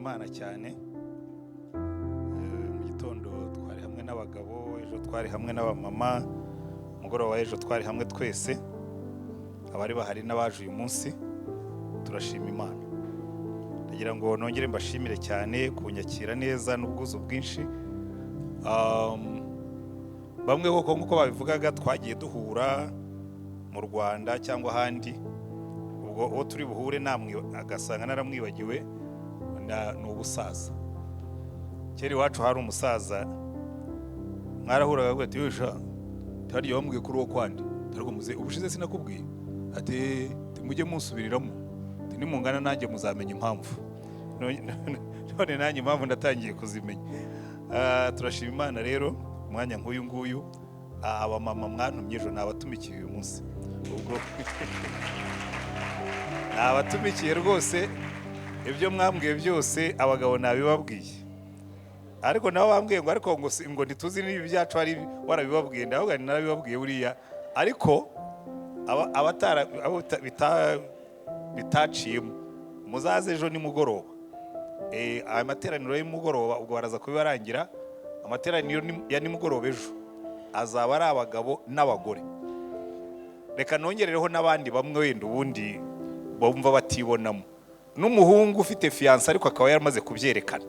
Imana cyane. Mu gitondo twari hamwe n'abagabo, ejo twari hamwe n'abamama, umugoroba w'ejo twari hamwe twese, abari bahari n'abaje uyu munsi. Turashima Imana. Ndagira ngo nongere mbashimire cyane kunyakira neza n'ubwuzu bwinshi. Bamwe koko nk'uko babivugaga, twagiye duhura mu Rwanda cyangwa ahandi. Ubwo uwo turi buhure namwe agasanga naramwibagiwe, ni ubusaza. Kera iwacu hari umusaza mwarahuraga avuga ati: "Yosha, hariya wambwiye kuri uwo kwandi, ariko muze ubushize sinakubwiye." Ati: "Mujye munsubiriramo." Ati: "Nimungana nanjye muzamenya impamvu." None nanjye impamvu ndatangiye kuzimenya. Turashima Imana rero umwanya nk'uyu nguyu. Abamama mwantumye ejo nabatumikiye uyu munsi. Ubwo nabatumikiye rwose, ibyo mwambwiye byose abagabo nabibabwiye, ariko nabo bambwiye ngo ariko ngo ngo ntituzi niba ibyacu ari warabibabwiye. Ndavuga nti narabibabwiye buriya, ariko abatara abo bitaciyemo muzaze ejo nimugoroba. Aya materaniro y'umugoroba ubwo baraza kubibarangira. Amateraniro ya nimugoroba ejo azaba ari abagabo n'abagore. Reka nongerereho n'abandi bamwe wenda ubundi bumva batibonamo, n'umuhungu ufite fiancée ariko akaba yaramaze kubyerekana,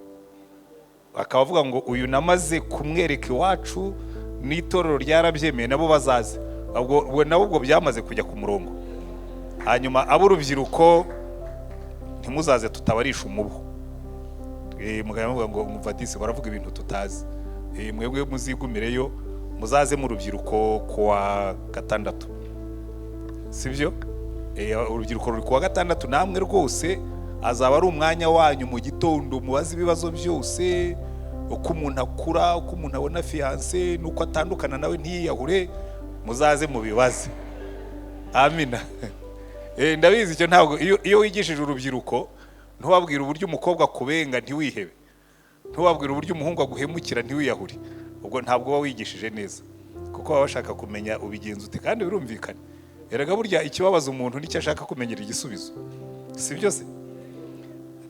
akaba avuga ngo uyu namaze kumwereka iwacu n'itorero ryarabyemeye, nabo bazaze. Ubwo nabo ubwo byamaze kujya ku murongo. Hanyuma ab'urubyiruko ntimuzaze tutabarisha umubu. Mugabo muvuga ngo umva disi baravuga ibintu tutazi. Mwebwe muzigumireyo, muzaze mu rubyiruko kuwa gatandatu, sibyo? Urubyiruko ruri kuwa gatandatu, namwe rwose azaba ari umwanya wanyu mu gitondo, mubaze ibibazo byose: uko umuntu akura, uko umuntu abona fiancée, n'uko atandukana nawe ntiyiyahure. Muzaze mubibaze. Amina. Ndabizi icyo ntabwo iyo wigishije urubyiruko ntubabwire uburyo umukobwa akubenga ntiwihebe, ntubabwire uburyo umuhungu aguhemukira ntiwiyahure, ubwo ntabwo uba wigishije neza, kuko baba bashaka kumenya ubigenza ute. Kandi birumvikana erega, burya ikibabaza umuntu nicyo ashaka kumenyera igisubizo, si byo se?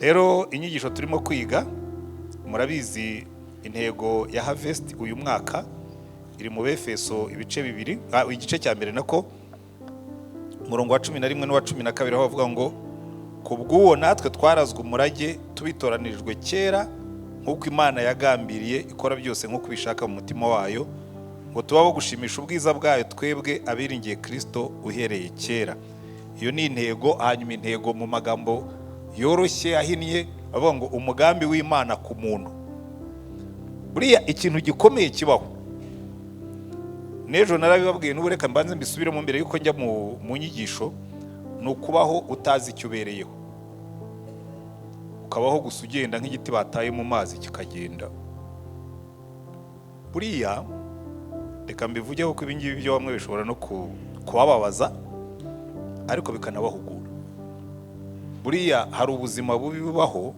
Rero inyigisho turimo kwiga, murabizi, intego ya Harvest uyu mwaka iri mu Befeso ibice 2, igice cya mbere nako, umurongo wa 11 n'uwa 12, aho bavuga ngo: "Ku bw'uwo natwe twarazwe umurage, tubitoranijwe kera nk'uko Imana yagambiriye, ikora byose nk'uko ibishaka mu mutima wayo, ngo tubaho gushimisha ubwiza bwayo, twebwe abiringiye Kirisito uhereye kera." Iyo ni intego. Hanyuma intego mu magambo yoroshye ahinnye bavuga ngo umugambi w'Imana ku muntu. Buriya ikintu gikomeye kibaho, n'ejo narabibabwiye, n'ubu reka mbanze mbisubiremo mbere yuko njya mu nyigisho, ni ukubaho utazi icyo ubereyeho, ukabaho gusa ugenda nk'igiti bataye mu mazi kikagenda. Buriya reka mbivugeho ko ibingibi byo bamwe bishobora no kubababaza ariko bikanabahugura. Buriya hari ubuzima bubi bubaho,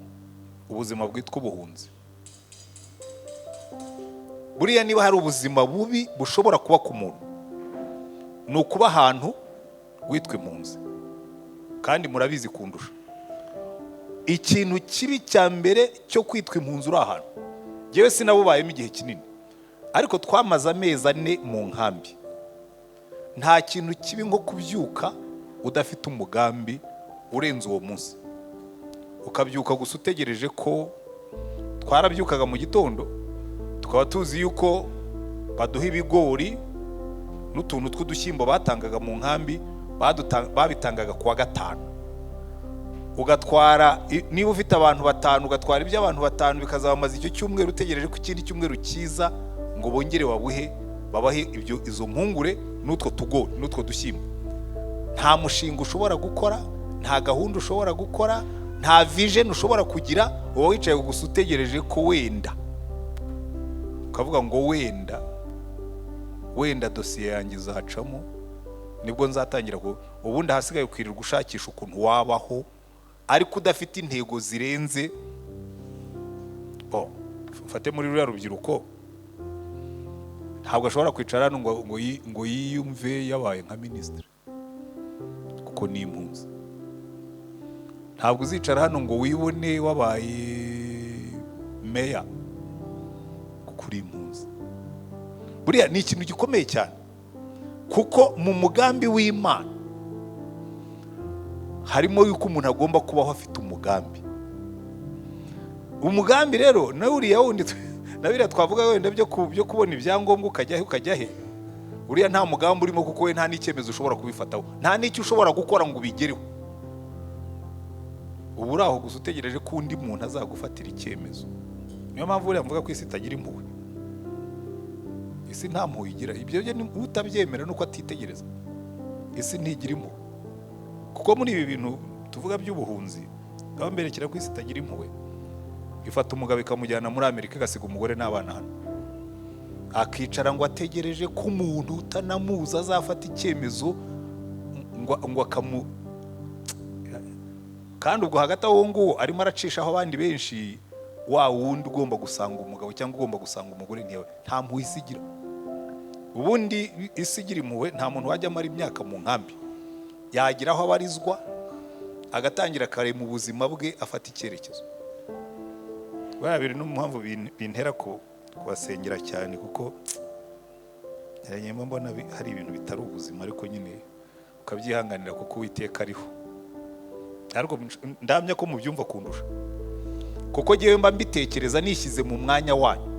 ubuzima bwitwa ubuhunzi. Buriya niba hari ubuzima bubi bushobora kuba ku muntu, ni ukuba ahantu witwa impunzi. Kandi murabizi kundusha, ikintu kibi cya mbere cyo kwitwa impunzi uri ahantu, ngewe sinabubayemo igihe kinini, ariko twamaze amezi 4 mu nkambi. Nta kintu kibi nko kubyuka udafite umugambi urenze uwo munsi, ukabyuka gusa utegereje ko. Twarabyukaga mu gitondo tukaba tuzi yuko baduha ibigori n'utuntu tw'udushyimbo batangaga mu nkambi, babitangaga ku wa gatanu. Ugatwara niba ufite abantu batanu, ugatwara iby'abantu batanu, bikazabamaza icyo cyumweru, utegereje ko ikindi cyumweru kiza ngo bongere babuhe babahe ibyo, izo mpungure n'utwo tugori n'utwo dushyimbo. Nta mushinga ushobora gukora, nta gahunda ushobora gukora, nta vision ushobora kugira. Uba wicaye gusa utegereje ko wenda, ukavuga ngo wenda wenda dosiye yanjye izacamo, nibwo nzatangira ubundi ahasigaye ukirirwa ushakisha ukuntu wabaho, ariko udafite intego zirenze. Bon, mfate muri ruriya rubyiruko, ntabwo ashobora kwicara hano ngo yiyumve yabaye nka minisitiri, kuko ni impunzi. Ntabwo uzicara hano ngo wibone wabaye meya kuko uri impunzi. Buriya ni ikintu gikomeye cyane, kuko mu mugambi w'Imana harimo yuko umuntu agomba kubaho afite umugambi. Umugambi rero nawe uriya wundi, na biriya twavuga wenda byo kubona ibyangombwa ukajya he, ukajya he, uriya nta mugambi urimo, kuko we nta n'icyemezo ushobora kubifataho, nta n'icyo ushobora gukora ngo ubigereho. Uba uri aho gusa utegereje ko undi muntu azagufatira icyemezo. Niyo mpamvu buriya mvuga ko isi itagira impuhwe. Isi nta mpuhwe igira. Ibyo byo utabyemera nuko atitegereza. Isi ntigira impuhwe, kuko muri ibi bintu tuvuga by'ubuhunzi baba mberekera ko isi itagira impuhwe. Ifata umugabo ikamujyana muri Amerika, igasiga umugore n'abana hano, akicara ngo ategereje ko umuntu utanamuzi azafata icyemezo ngo akamu. Kandi ubwo hagati aho nguwo arimo aracishaho abandi benshi. Wa wundi ugomba gusanga umugabo cyangwa ugomba gusanga umugore ntiyawe. Nta mpuhwe isi igira. Ubundi isi igira impuhwe, nta muntu wajya amara imyaka mu nkambi. Yagira aho abarizwa, agatangira akarema ubuzima bwe, afata icyerekezo. Buriya biri no mu mpamvu bintera kubasengera cyane, kuko nyuma mbona hari ibintu bitari ubuzima, ariko nyine ukabyihanganira kuko Uwiteka ariho. Ariko ndamya ko mubyumva kundusha, kuko ngewe mba mbitekereza nishyize mu mwanya wanyu,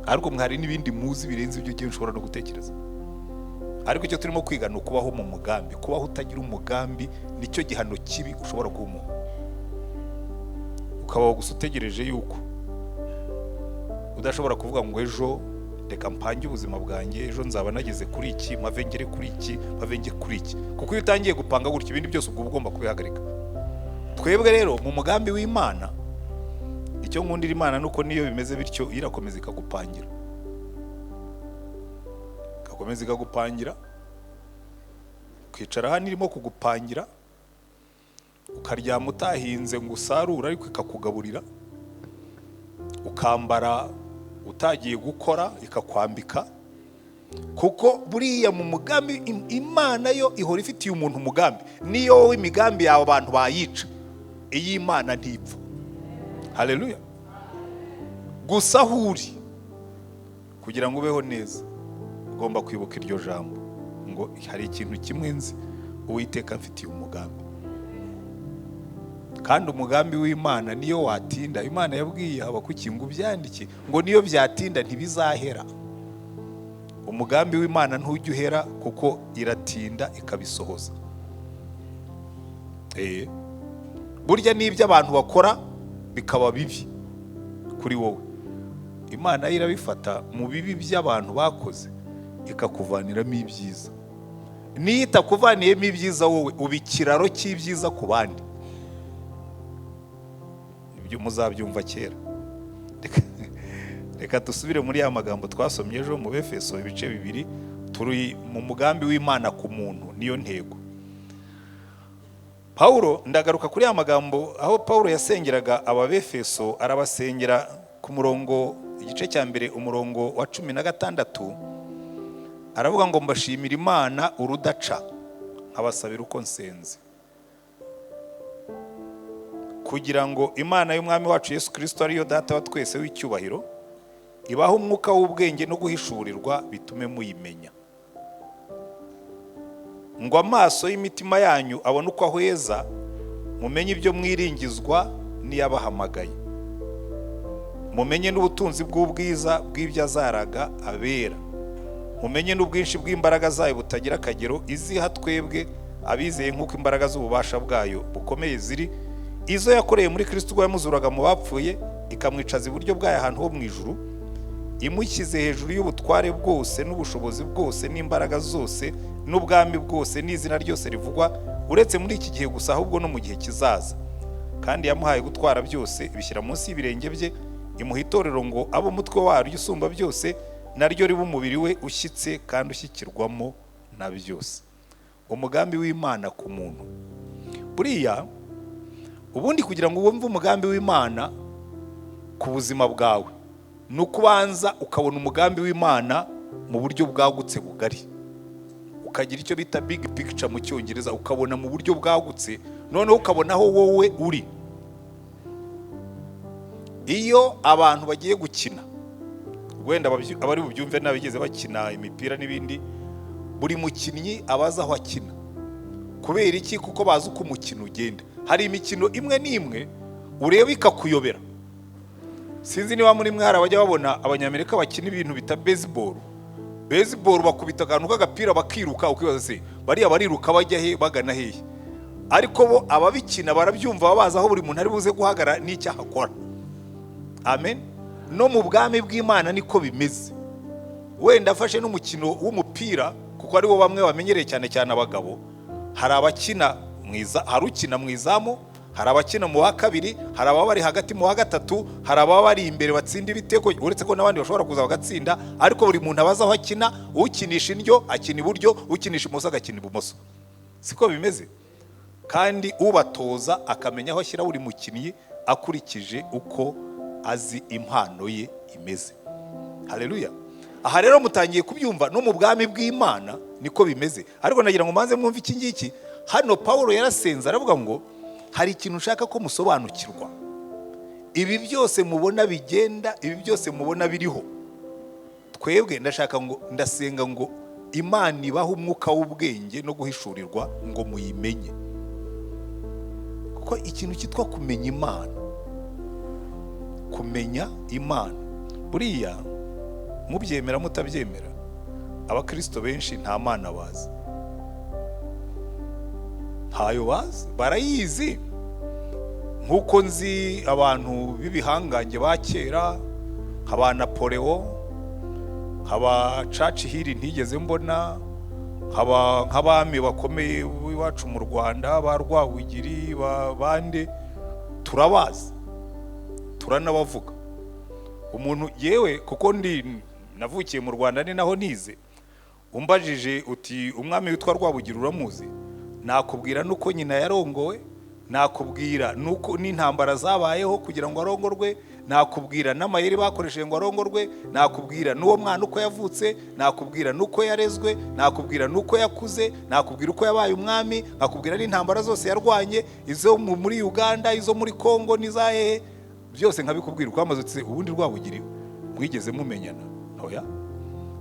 ariko mwari n'ibindi muzi birenze ibyo ngewe nshobora no gutekereza. Ariko icyo turimo kwiga ni ukubaho mu mugambi. Kubaho utagira umugambi nicyo gihano kibi ushobora guha umuntu, ukabaho gusa utegereje yuko udashobora kuvuga ngo ejo reka mpange ubuzima bwanjye, ejo nzaba nageze kuri iki, mpave ngere kuri iki, mpave ngere kuri iki. Kuko iyo utangiye gupanga gutyo, ibindi byose ubwo uba ugomba kubihagarika. Twebwe rero mu mugambi w'Imana, icyo nkundira Imana nuko niyo bimeze bityo irakomeza ikagupangira, igakomeza ikagupangira. Ukicara hano irimo kugupangira, ukaryama utahinze ngo usarure ariko ikakugaburira, ukambara utagiye gukora ikakwambika. Kuko buriya mu mugambi, Imana yo ihora ifitiye umuntu umugambi. Niyo wowe imigambi yawe abantu bayica, iy'Imana ntipfa. Haleluya. Gusa aho uri kugira ngo ubeho neza, ugomba kwibuka iryo jambo ngo hari ikintu kimwe nzi: Uwiteka mfitiye umugambi. Kandi umugambi w'Imana niyo watinda, Imana yabwiye Habakuki ngo ubyandike, ngo niyo byatinda ntibizahera. Umugambi w'Imana ntujya uhera, kuko iratinda ikabisohoza. Burya n'ibyo abantu bakora bikaba bibi kuri wowe, Imana yo irabifata mu bibi by'abantu bakoze ikakuvaniramo ibyiza. Niyo itakuvaniyemo ibyiza wowe, uba ikiraro cy'ibyiza ku bandi. Ibyo muzabyumva kera. Reka dusubire muri ya magambo twasomye ejo mu Befeso ibice 2. Turi mu mugambi w'Imana ku muntu, niyo ntego. Pawulo, ndagaruka kuri ya magambo aho Pawulo yasengeraga Ababefeso, arabasengera ku murongo, igice cya mbere umurongo wa 16, aravuga ngo mbashimira Imana urudaca, nkabasabira uko nsenze, kugira ngo Imana y'Umwami wacu Yesu Kristo, ariyo Data wa twese w'icyubahiro, ibahe umwuka w'ubwenge no guhishurirwa bitume muyimenya, ngo amaso y'imitima yanyu abone uko ahweza, mumenye ibyo mwiringizwa n'iyabahamagaye, mumenye n'ubutunzi bw'ubwiza bw'ibyo azaraga abera, mumenye n'ubwinshi bw'imbaraga zayo butagira akagero iziha twebwe abizeye, nk'uko imbaraga z'ububasha bwayo bukomeye ziri, izo yakoreye muri Kristo ubwo yamuzuraga mu bapfuye, ikamwicaza iburyo bwayo ahantu ho mu ijuru, imushyize hejuru y'ubutware bwose n'ubushobozi bwose n'imbaraga zose n'ubwami bwose n'izina ryose rivugwa, uretse muri iki gihe gusa ahubwo no mu gihe kizaza. Kandi yamuhaye gutwara byose, ibishyira munsi y'ibirenge bye, imuha itorero ngo abe umutwe waryo usumba byose, naryo ribe umubiri we ushyitse kandi ushyikirwamo na byose. Umugambi w'Imana ku muntu, buriya ubundi kugira ngo wumve umugambi w'Imana ku buzima bwawe, ni uko ubanza ukabona umugambi w'Imana mu buryo bwagutse bugari, Ukagira icyo bita big picture mu Cyongereza, ukabona mu buryo bwagutse, noneho ukabona aho wowe uri. Iyo abantu bagiye gukina, wenda abari bubyumve n'abigeze bakina imipira n'ibindi, buri mukinnyi aba azi aho akina. Kubera iki? Kuko bazi uko umukino ugenda. Hari imikino imwe n'imwe ureba ikakuyobera. Sinzi niba muri mwe hari abajya babona Abanyamerika bakina ibintu bita baseball. Baseball, bakubita akantu k'agapira bakiruka, ukibaza se bariya bariruka bajya he, bagana hehe? Ariko bo ababikina barabyumva, baba bazi aho buri muntu ari buze guhagarara n'icyo ahakora. Amen. No mu bwami bw'Imana niko bimeze. Wenda afashe n'umukino w'umupira, kuko ariwo bamwe bamenyereye, cyane cyane abagabo. Hari abakina hari ukina mu izamu, hari abakina mu wa kabiri, hari ababa bari hagati mu wa gatatu, hari ababa bari imbere batsinda ibitego, uretse ko n'abandi bashobora kuza bagatsinda. Ariko buri muntu abaza aho akina. Ukinisha indyo akina iburyo, ukinisha imoso agakina ibumoso. Siko bimeze? Kandi ubatoza akamenya aho ashyira buri mukinnyi akurikije uko azi impano ye imeze. Haleluya! Aha rero mutangiye kubyumva, no mu bwami bw'Imana niko bimeze. Ariko nagira ngo manze mwumve iki ngiki. Hano Paul yarasenze, aravuga ngo hari ikintu ushaka ko musobanukirwa. Ibi byose mubona bigenda, ibi byose mubona biriho, twebwe ndashaka ngo, ndasenga ngo Imana ibahe umwuka w'ubwenge no guhishurirwa ngo muyimenye. Kuko ikintu cyitwa kumenya Imana, kumenya Imana, buriya mubyemera mutabyemera, Abakirisito benshi nta Mana bazi, ntayo bazi. Barayizi nk'uko nzi abantu b'ibihangange ba kera, nka ba Napoleon, nka ba Churchill ntigeze mbona, nk'abami bakomeye b'iwacu mu Rwanda, ba Rwabugiri, ba bande, turabazi, turanabavuga. Umuntu yewe, kuko ndi navukiye mu Rwanda, ni naho nize, umbajije uti umwami witwa Rwabugiri uramuzi, nakubwira nuko nyina yarongowe, nakubwira nuko n'intambara zabayeho kugira ngo arongorwe, nakubwira n'amayeri bakoresheje ngo arongorwe, nakubwira n'uwo mwana uko yavutse, nakubwira n'uko yarezwe, nakubwira n'uko yakuze, nakubwira uko yabaye umwami, nakubwira n'intambara zose yarwanye, izo muri Uganda, izo muri Kongo n'iza hehe, byose nkabikubwira. Uko amaze uti ubundi Rwabugiri mwigeze mumenyana? Oya,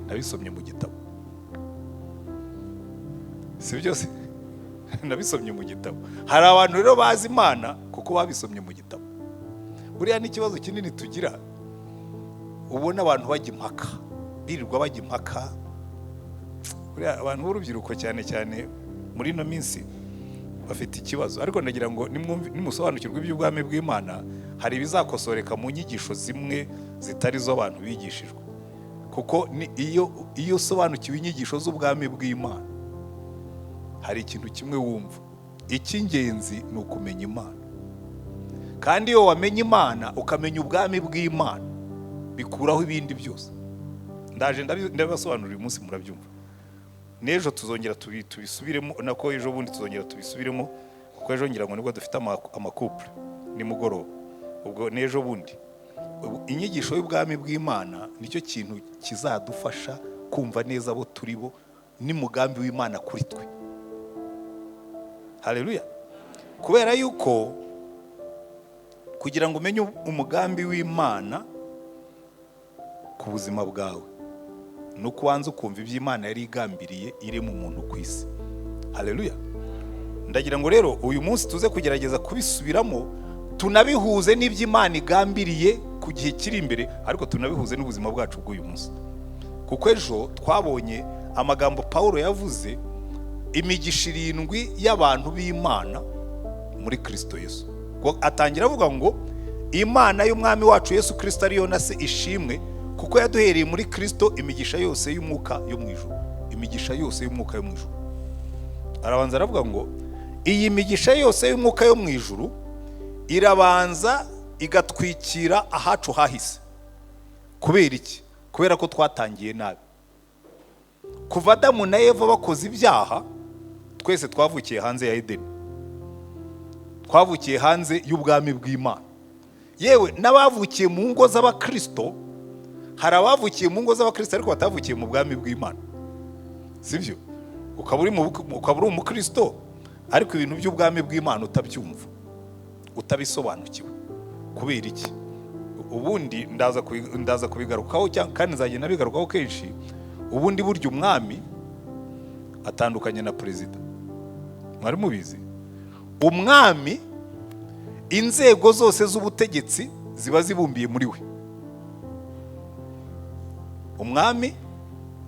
nabisomye mu gitabo. Si byose? Nabisomye mu gitabo. Hari abantu rero bazi Imana kuko babisomye mu gitabo. Buriya n'ikibazo kinini tugira, ubona abantu bajya impaka, birirwa bajya impaka. Buriya abantu b'urubyiruko cyane cyane muri ino minsi bafite ikibazo. Ariko ndagira ngo nimusobanukirwe iby'ubwami bw'Imana, hari ibizakosoreka mu nyigisho zimwe zitari zo abantu bigishijwe. Kuko iyo usobanukiwe inyigisho z'ubwami bw'Imana, hari ikintu kimwe wumva: icy'ingenzi ni ukumenya Imana. Kandi iyo wamenye Imana, ukamenya ubwami bw'Imana, bikuraho ibindi byose. Ndaje ndabibasobanurira uyu munsi, murabyumva. N'ejo tuzongera tubisubiremo, nako ejo bundi tuzongera tubisubiremo, kuko ejo ngira ngo nibwo dufite ama couple nimugoroba. Ubwo n'ejo bundi. Inyigisho y'ubwami bw'Imana nicyo kintu kizadufasha kumva neza abo turi bo n'umugambi w'Imana kuri twe. Haleluya! Kubera yuko kugira ngo umenye umugambi w'Imana ku buzima bwawe, ni uko ubanza ukumva ibyo Imana yari igambiriye iri mu muntu ku isi. Haleluya! Ndagira ngo rero uyu munsi tuze kugerageza kubisubiramo, tunabihuze n'ibyo Imana igambiriye ku gihe kiri imbere, ariko tunabihuze n'ubuzima bwacu bw'uyu munsi. Kuko ejo twabonye amagambo Paul yavuze, imigisha irindwi y'abantu b'Imana muri Kristo Yesu. Atangira avuga ngo Imana y'Umwami wacu Yesu Kristo, ariyo na Se, ishimwe, kuko yaduhereye muri Kristo imigisha yose y'umwuka yo mu ijuru. Imigisha yose y'umwuka yo mu ijuru. Arabanza aravuga ngo iyi migisha yose y'umwuka yo mu ijuru irabanza igatwikira ahacu hahise. Kubera iki? Kubera ko twatangiye nabi. Kuva Adamu na Eva bakoze ibyaha, twese twavukiye hanze ya Edeni, twavukiye hanze y'ubwami bw'Imana. Yewe n'abavukiye mu ngo z'Abakristo, hari abavukiye mu ngo z'Abakristo ariko batavukiye mu bwami bw'Imana, sibyo? Ukaba uri umukristo, ariko ibintu by'ubwami bw'Imana utabyumva, utabisobanukiwe. Kubera iki? Ubundi ndaza kubigarukaho, kandi nzagenda bigarukaho kenshi. Ubundi burya umwami atandukanye na perezida. Mwari mubizi? Umwami, inzego zose z'ubutegetsi ziba zibumbiye muri we. Umwami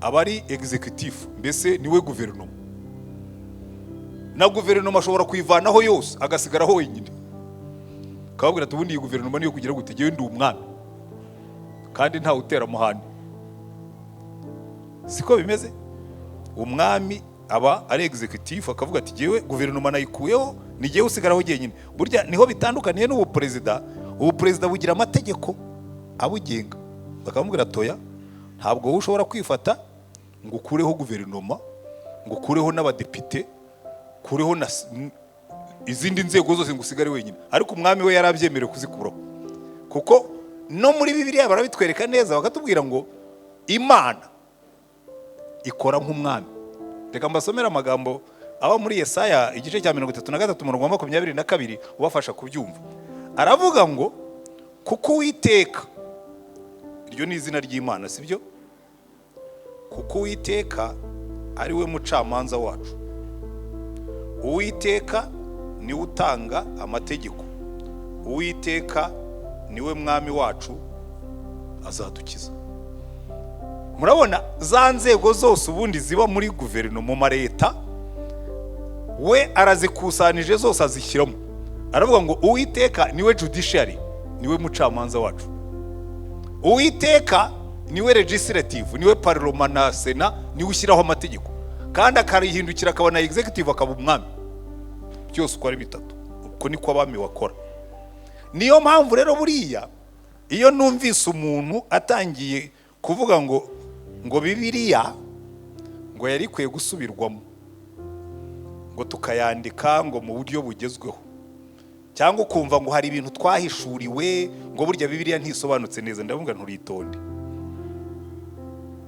aba ari executive, mbese niwe guverinoma, na guverinoma ashobora kuyivanaho yose agasigaraho wenyine, akababwira ati: "Ubundi iyi guverinoma niyo kugira ngo njyewe ndi umwami, kandi ntawe utera amahane." Siko bimeze? Umwami aba ari executive, akavuga ati: "Jyewe guverinoma nayikuyeho, ni jyewe usigaraho jyenyine." Burya niho bitandukaniye n'ubu perezida. Ubu perezida bugira amategeko abugenga, bakamubwira: "Toya, ntabwo wowe ushobora kwifata ngo ukureho guverinoma, ngo ukureho n'abadepite, ukureho na izindi nzego zose, ngo usigare wenyine." Ariko umwami we yarabyemerewe kuzikuraho, kuko no muri Bibiliya barabitwereka neza, bakatubwira ngo Imana ikora nk'umwami. Reka mbasomere amagambo aba muri Yesaya igice cya 33, umurongo wa 22, ubafasha kubyumva. Aravuga ngo: "Kuko Uwiteka," iryo ni izina ry'Imana, sibyo? "Kuko Uwiteka ari we mucamanza wacu, Uwiteka niwe utanga amategeko, Uwiteka niwe mwami wacu, azadukiza." Murabona za nzego zose ubundi ziba muri guverinoma, mu mareta, we arazikusanije zose azishyiramo. Aravuga ngo Uwiteka niwe judiciary, niwe mucamanza wacu. Uwiteka niwe legislative, niwe parlement na sena, niwe ushyiraho amategeko, kandi akarihindukira akaba na executive, akaba umwami. Byose uko ari bitatu, uko niko abami bakora. Niyo mpamvu rero buriya iyo numvise umuntu atangiye kuvuga ngo Bibiliya ngo yari ikwiye gusubirwamo, ngo tukayandika ngo mu buryo bugezweho, cyangwa ukumva ngo hari ibintu twahishuriwe, ngo burya Bibiliya ntisobanutse neza, ndavuga nturitonde.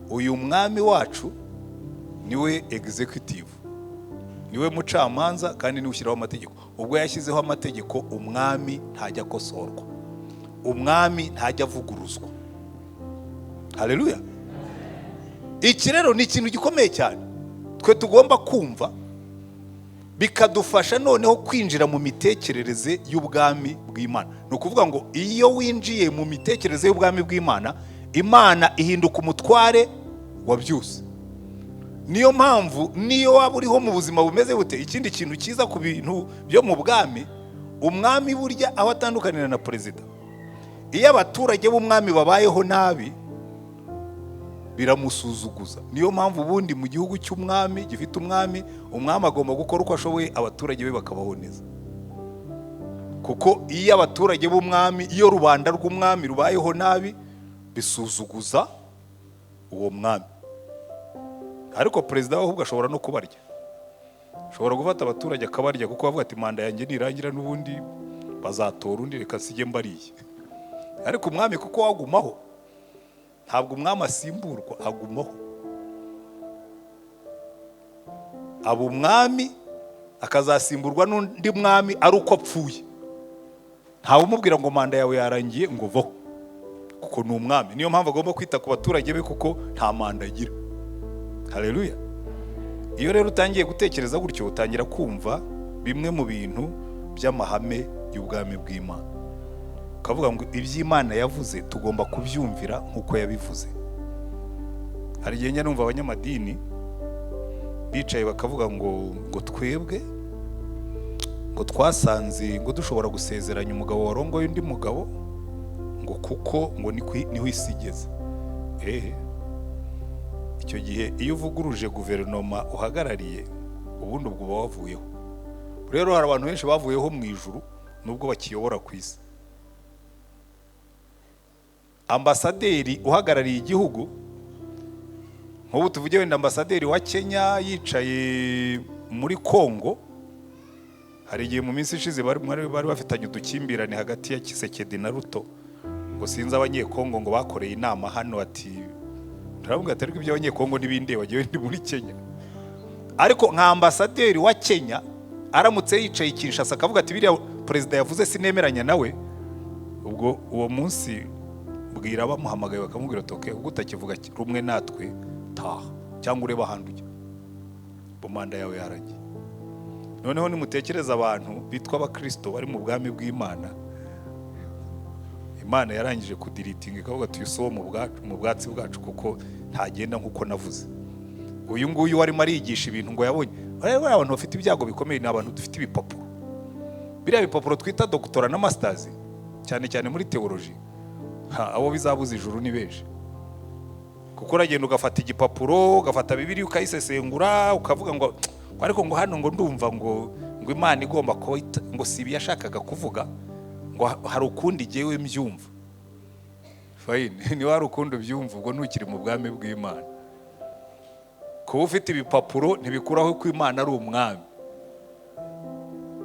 Uyu mwami wacu niwe executive, niwe mucamanza, kandi niwe ushyiraho amategeko. Ubwo yashyizeho amategeko, umwami ntajya akosorwa, umwami ntajya avuguruzwa. Haleluya! Iki rero ni ikintu gikomeye cyane twe tugomba kumva, bikadufasha noneho kwinjira mu mitekerereze y'ubwami bw'Imana. Ni ukuvuga ngo iyo winjiye mu mitekerereze y'ubwami bw'Imana, Imana ihinduka umutware wa byose. Niyo mpamvu niyo waba uriho mu buzima bumeze bute. Ikindi kintu cyiza ku bintu byo mu bwami, umwami burya aho atandukanira na perezida, iyo abaturage b'umwami babayeho nabi biramusuzuguza. Niyo mpamvu ubundi mu gihugu cy'umwami, gifite umwami, umwami agomba gukora uko ashoboye abaturage be bakabaho neza, kuko iyo abaturage b'umwami, iyo rubanda rw'umwami rubayeho nabi, bisuzuguza uwo mwami. Ariko perezida we ahubwo ashobora no kubarya, ashobora gufata abaturage akabarya, kuko bavuga ati: "Manda yanjye nirangira n'ubundi bazatora undi, reka sijye mbariye." Ariko umwami kuko wagumaho, ntabwo umwami asimburwa, agumaho, aba umwami, akazasimburwa n'undi mwami ari uko apfuye. Ntawe umubwira ngo manda yawe yarangiye, ngo vaho, kuko ni umwami. Niyo mpamvu agomba kwita ku baturage be, kuko nta manda agira. Haleluya! Iyo rero utangiye gutekereza gutyo, utangira kumva bimwe mu bintu by'amahame y'ubwami bw'Imana, ukavuga ngo iby'Imana yavuze tugomba kubyumvira nk'uko yabivuze. Hari igihe njya numva abanyamadini bicaye bakavuga ngo twebwe ngo twasanze ngo dushobora gusezeranya umugabo warongoye undi mugabo, ngo kuko ngo niho isi igeze. Ehe, icyo gihe iyo uvuguruje guverinoma uhagarariye, ubundi ubwo uba wavuyeho. Rero hari abantu benshi bavuyeho mu ijuru nubwo bakiyobora ku isi. Ambasaderi uhagarariye igihugu, nk'ubu tuvuge wenda ambasaderi wa Kenya yicaye muri Kongo, hari igihe mu minsi ishize bari bafitanye udukimbirane hagati ya Tshisekedi na Ruto, ngo sinzi Abanyekongo ngo bakoreye inama hano, ati turavuga ati: "Ariko iby'Abanyekongo n'ibindi, bagiye ndi muri Kenya." Ariko nka ambasaderi wa Kenya aramutse yicaye i Kinshasa akavuga ati: "Biriya perezida yavuze sinemeranya nawe," ubwo uwo munsi bwira bamuhamagaye bakamubwira ati: "Okay, ubwo utakivuga rumwe natwe, taha cyangwa urebe ahandi ujya, manda yawe yarangiye." Noneho nimutekereza abantu bitwa abakristo bari mu bwami bw'Imana, Imana yarangije kudeletinga ikavuga ati: "Uyu si uwo mu bwatsi bwacu, kuko ntagenda nk'uko navuze." Uyu nguyu warimo arigisha ibintu ngo yabonye. Rero abantu bafite ibyago bikomeye ni abantu dufite ibipapuro, biriya bipapuro twita doctorat na masters, cyane cyane muri théologie. Ha, abo bizabuza ijuru ni benshi, kuko uragenda ugafata igipapuro, ugafata Bibiliya, ukayisesengura, ukavuga ngo ariko ngo hano ngo ndumva ngo Imana igomba kuba ngo si ibi yashakaga kuvuga, ngo hari ukundi jyewe mbyumva. Fine, niba hari ukundi ubyumva, ubwo ntukiri mu bwami bw'Imana. Kuba ufite ibipapuro ntibikuraho ko Imana ari umwami.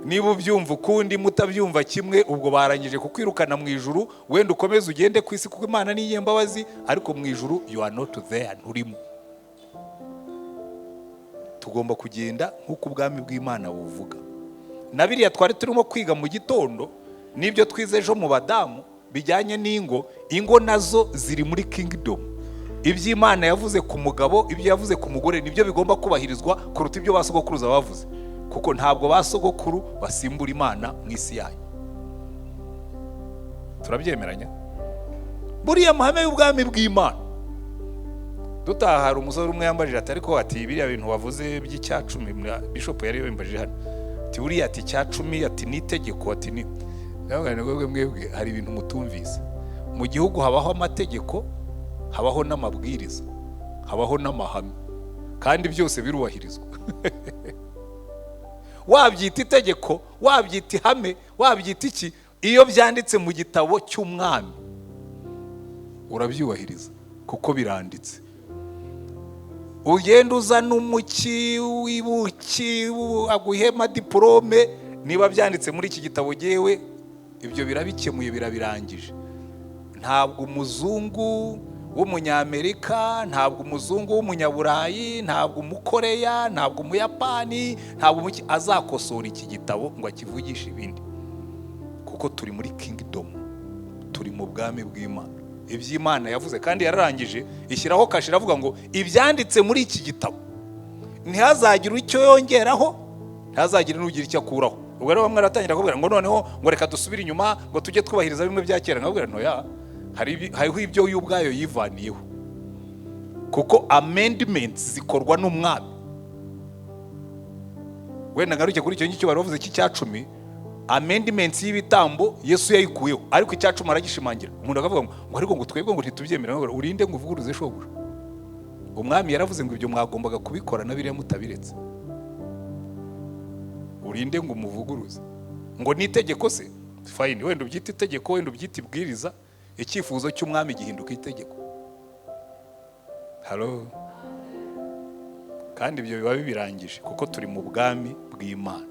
Niba ubyumva ukundi, mutabyumva kimwe, ubwo barangije kukwirukana mu ijuru. Wenda ukomeze ugende ku isi kuko Imana ni iy'imbabazi, ariko mu ijuru you are not there, nturimo. Tugomba kugenda nk'uko ubwami bw'Imana buvuga. Na biriya twari turimo kwiga mu gitondo n'ibyo twize ejo mu badamu bijyanye n'ingo, ingo nazo ziri muri kingdom. Ibyo Imana yavuze ku mugabo, ibyo yavuze ku mugore, nibyo bigomba kubahirizwa kuruta ibyo ba sogokuruza bavuze, kuko ntabwo ba sogokuru basimbura Imana mu isi yayo. Turabyemeranya? Buriya amahame y'ubwami bw'Imana. Dutaha hari umusore umwe yambajije ati: "Ariko," ati, "biriya bintu wavuze by'icyacumi," bishop yari yambajije hano, ati: "Buriya," ati, "icyacumi," ati, "ni itegeko," ati, "ni." Ndavuga nti: "Mwebwe, mwebwe hari ibintu mutumvise. Mu gihugu habaho amategeko, habaho n'amabwiriza, habaho n'amahame, kandi byose birubahirizwa. Wabyita itegeko, wabyita ihame, wabyita iki, iyo byanditse mu gitabo cy'umwami urabyubahiriza kuko biranditse. Ugenda uzana umuki w'ibuki aguhema diporome, niba byanditse muri iki gitabo, gewe ibyo birabikemuye, birabirangije. Ntabwo umuzungu w'umunyamerika, ntabwo umuzungu w'umunyaburayi, ntabwo umukoreya, ntabwo umuyapani, ntabwo umuki azakosora iki gitabo ngo akivugishe ibindi, kuko turi muri kingdom, turi mu bwami bw'Imana. Iby'Imana yavuze kandi yararangije ishyiraho kashe, iravuga ngo ibyanditse muri iki gitabo ntihazagire icyo yongeraho, ntihazagire n'ugira icyo akuraho." Ubwo rero bamwe baratangira kuvuga ngo noneho ngo reka dusubire inyuma, ngo tujye twubahiriza bimwe bya kera. Nkabwira ntoya, hariho ibyo yo ubwayo yivaniyeho, kuko amendments zikorwa n'umwami. Wenda ngaruke kuri icyo ngicyo bari bavuze cy'icyacumi. Amendments y'ibitambo Yesu yayikuyeho, ariko icyacumi aragishimangira. Umuntu akavuga ngo ariko ngo twebwe ngo ntitubyemera. Ngo urinde ngo uvuguruze shobuja? Umwami yaravuze ngo ibyo mwagombaga kubikora na biriya mutabiretse. Urinde ngo umuvuguruze ngo ni itegeko se? Fine, wenda ubyite itegeko, wenda ubyite ibwiriza, icyifuzo cy'umwami gihinduka itegeko. Halo? Kandi ibyo biba bibirangije kuko turi mu bwami bw'Imana.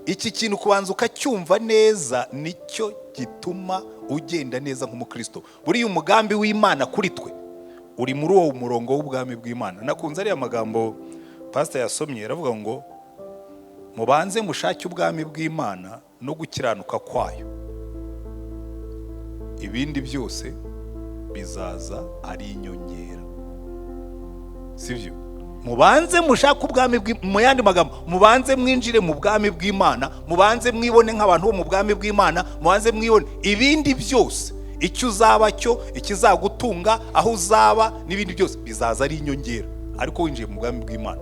Iki kintu kubanza ukacyumva neza nicyo gituma ugenda neza nk'umukristo. Buriya umugambi w'Imana kuri twe uri muri uwo murongo w'ubwami bw'Imana. Nakunze ariya magambo pasita yasomye, aravuga ngo mubanze mushake ubwami bw'Imana no gukiranuka kwayo, ibindi byose bizaza ari inyongera. Sibyo? Mubanze mushake ubwami, mu yandi magambo, mubanze mwinjire mu bwami bw'Imana, mubanze mwibone nk'abantu bo mu bwami bw'Imana, mubanze mwibone. Ibindi byose, icyo uzaba cyo, ikizagutunga, aho uzaba n'ibindi byose bizaza ari inyongera, ariko winjiye mu bwami bw'Imana.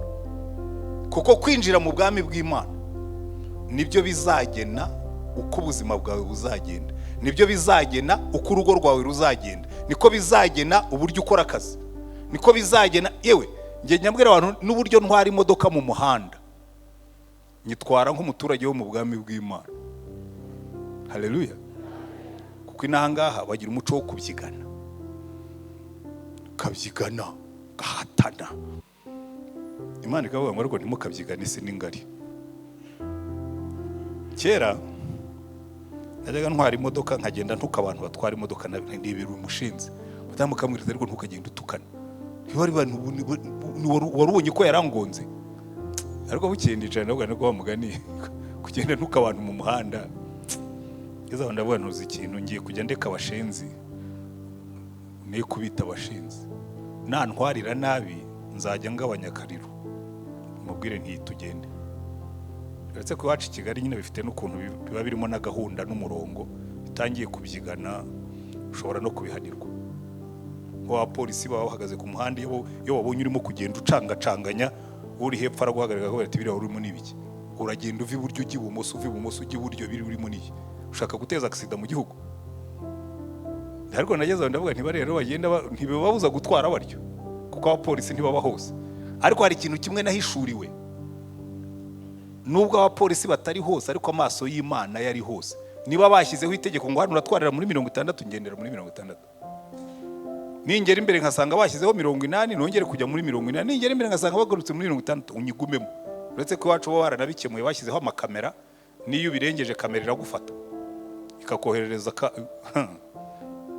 Kuko kwinjira mu bwami bw'Imana nibyo bizagena uko ubuzima bwawe buzagenda, nibyo bizagena uko urugo rwawe ruzagenda, niko bizagena uburyo ukora akazi, niko bizagena. Yewe, njye nyabwira abantu n'uburyo ntwara imodoka mu muhanda, nyitwara nk'umuturage wo mu bwami bw'Imana. Haleluya! Kuko inaha ngaha bagira umuco wo kubyigana, ukabyigana, ugahatana. Imana ikavuga ngo ariko ntimukabyigane, isi ni ngari. Kera najyaga ntwara imodoka nkagenda ntuka abantu batwara imodoka, ndebera umushinzi, mudamu ukamwiriza, ariko ntukagenda utukana. Wari ubonye ko yarangonze. Ariko bukeye ndicara ndavuga niko mugani kugenda ntuka abantu mu muhanda. Ngeze aho ndavuga ntuzi ikintu, ngiye kujya ndeka abashenzi, ne kubita abashenzi, nantwarira nabi nzajya ngabanya akariro mubwire nti tugende. Uretse ko iwacu i Kigali nyine bifite n'ukuntu biba birimo na gahunda n'umurongo, bitangiye kubyigana ushobora no kubihanirwa. Nk'abapolisi baba bahagaze ku muhanda, iyo babonye urimo kugenda ucangacanganya, uri hepfo araguhagarika akavuga ati biriya urimo ni ibiki? Uragenda uva iburyo ujya ibumoso, uva ibumoso ujya iburyo, biri urimo ni iki? Ushaka guteza agisida mu gihugu? Ariko nageze aho ndavuga ntiba rero bagenda ntibibabuza gutwara baryo, kuko abapolisi ntibaba hose. Ariko hari ikintu kimwe nahishuriwe, nubwo abapolisi batari hose ariko amaso y'Imana yari hose. Niba bashyizeho itegeko ngo hano uratwarira muri 60, ngendera muri 60. Ningera imbere nkasanga bashyizeho 80, nongere kujya muri 80. Ningera imbere nkasanga bagarutse muri 60, unyigumemo. Uretse ko iwacu bo baranabikemuye, bashyizeho amakamera, n'iyo ubirengeje kamera iragufata ikakoherereza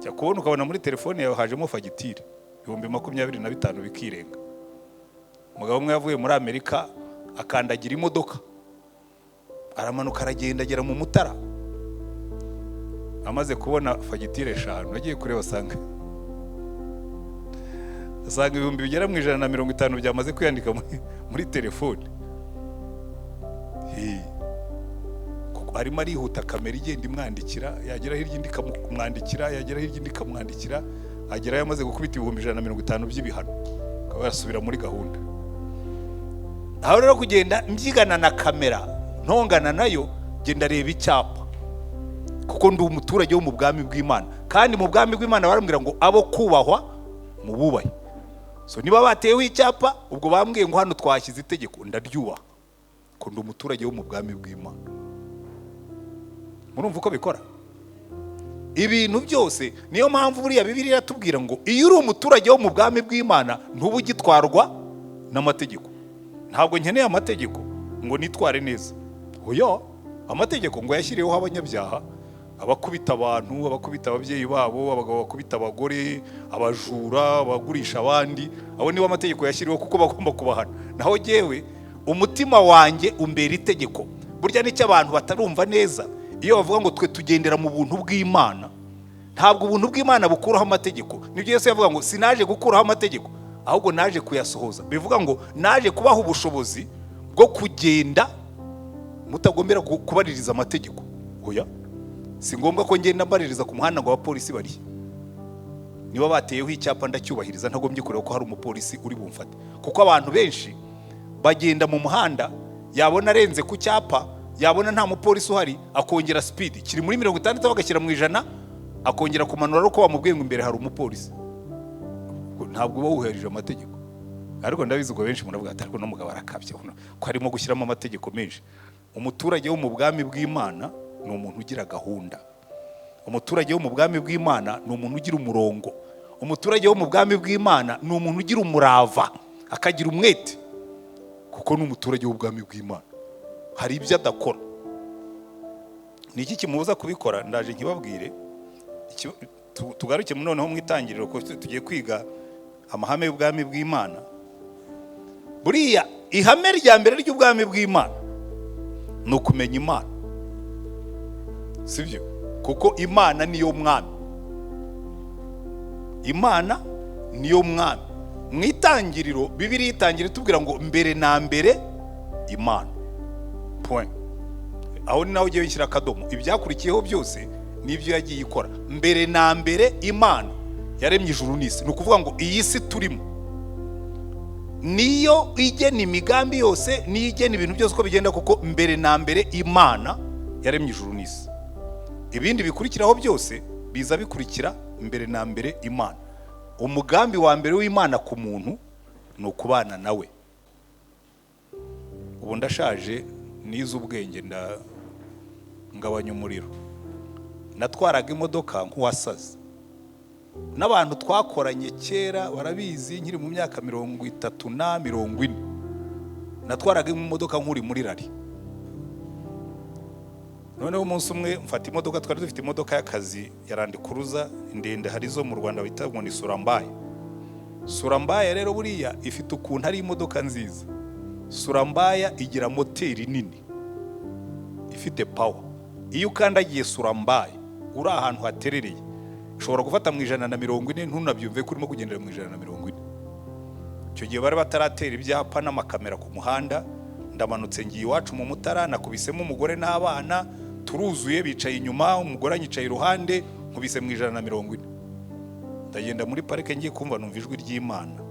jya kubona ukabona muri telefone yawe hajemo fagitire 25,000 bikirenga. Umugabo umwe yavuye muri Amerika akandagira imodoka, aramanuka aragenda agera mu Mutara, amaze kubona fagitire 5 agiye kureba asanga ibihumbi bigera mu 150 byamaze kwiyandika muri telefone. Kuko arimo arihuta, kamera igenda imwandikira, yagera hirya indi ikamwandikira, yagera hirya indi ikamwandikira, agerayo amaze gukubita 150,000 by'ibihano, akaba yasubira muri gahunda. Aho rero kugenda mbyigana na kamera ntongana nayo, genda reba icyapa, kuko ndi umuturage wo mu bwami bw'Imana, kandi mu bwami bw'Imana barambwira ngo abo kubahwa mububahe. So niba bateyeho icyapa, ubwo bambwiye ngo hano twashyize itegeko, ndaryubaha ko ndi umuturage wo mu bwami bw'Imana. Murumva uko bikora ibintu byose. Niyo mpamvu buriya Bibiliya iratubwira ngo iyo uri umuturage wo mu bwami bw'Imana ntuba ugitwarwa n'amategeko. Ntabwo nkeneye amategeko ngo nitware neza. Oya, amategeko ngo yashyiriweho abanyabyaha, abakubita abantu, abakubita ababyeyi babo, abagabo bakubita abagore, abajura, abagurisha abandi, abo nibo amategeko yashyiriweho kuko bagomba kubahana. Naho jyewe umutima wanjye umbera itegeko. Burya nicyo abantu batarumva neza, iyo bavuga ngo twe tugendera mu buntu bw'Imana, ntabwo ubuntu bw'Imana bukuraho amategeko. Nibyo Yesu yavuga ngo sinaje gukuraho amategeko, ahubwo naje kuyasohoza. Bivuga ngo naje kubaha ubushobozi bwo kugenda mutagombera kubaririza amategeko. Oya, si ngombwa ko ngenda mbaririza ku muhanda ngo abapolisi bari. Niba bateyeho icyapa ndacyubahiriza, ntagombye kureba ko hari umupolisi uri bumfate. Kuko abantu benshi bagenda mu muhanda, yabona arenze ku cyapa, yabona nta mupolisi uhari, akongera speed, kiri muri 60 bagashyira mu 100, akongera kumanura ariko bamubwiye ngo imbere hari umupolisi. Ntabwo uba wuhirije amategeko. Ariko ndabizi ubwo benshi muravuga ati ariko n'umugabo arakabye ko arimo gushyiramo amategeko menshi. Umuturage wo mu bwami bw'Imana ni umuntu ugira gahunda. Umuturage wo mu bwami bw'Imana ni umuntu ugira umurongo. Umuturage wo mu bwami bw'Imana ni umuntu ugira umurava, akagira umwete, kuko ni umuturage w'ubwami bw'Imana. Hari ibyo adakora. Ni iki kimubuza kubikora? Ndaje nkibabwire. Tugaruke noneho mu itangiriro, kuko tugiye kwiga amahame y'ubwami bw'Imana. Buriya ihame rya mbere ry'ubwami bw'Imana ni ukumenya Imana, sibyo? Kuko Imana niyo mwami. Imana niyo mwami. Mu itangiriro, Bibiliya itangira itubwira ngo mbere na mbere Imana. Point. Aho ni naho ugiye wishyira akadomo. Ibyakurikiyeho byose nibyo yagiye ikora. Mbere na mbere Imana yaremye ijuru n'isi. Ni ukuvuga ngo iyi si turimo niyo igena imigambi yose, niyo igena ibintu byose uko bigenda, kuko mbere na mbere Imana yaremye ijuru n'isi. Ibindi bikurikiraho byose biza bikurikira mbere na mbere Imana. Umugambi wa mbere w'Imana ku muntu ni ukubana nawe. Ubu ndashaje, nize ubwenge, ngabanya umuriro. Natwaraga imodoka nk'uwasaze. N'abantu twakoranye kera barabizi, nkiri mu myaka 30 na 40 natwaraga imodoka nk'uri muri rari. Noneho umunsi umwe mfata imodoka, twari dufite imodoka y'akazi ya Land Cruiser ndende, hari izo mu Rwanda bita ngo ni Surambaye. Sura mbaya rero buriya ifite ukuntu ari imodoka nziza. Sura mbaya igira moteri nini ifite power. Iyo ukandagiye sura mbaya uri ahantu haterereye, ushobora gufata mu 140 ntunabyumve ko urimo kugendera mu 140. Icyo gihe bari bataratera ibyapa n'amakamera ku muhanda. Ndamanutse ngiye iwacu mu Mutara, nakubisemo umugore n'abana, turuzuye, bicaye inyuma, umugore anyicaye iruhande, nkubise mu 140. Ndagenda muri parike, ngiye kumva numva ijwi ry'Imana.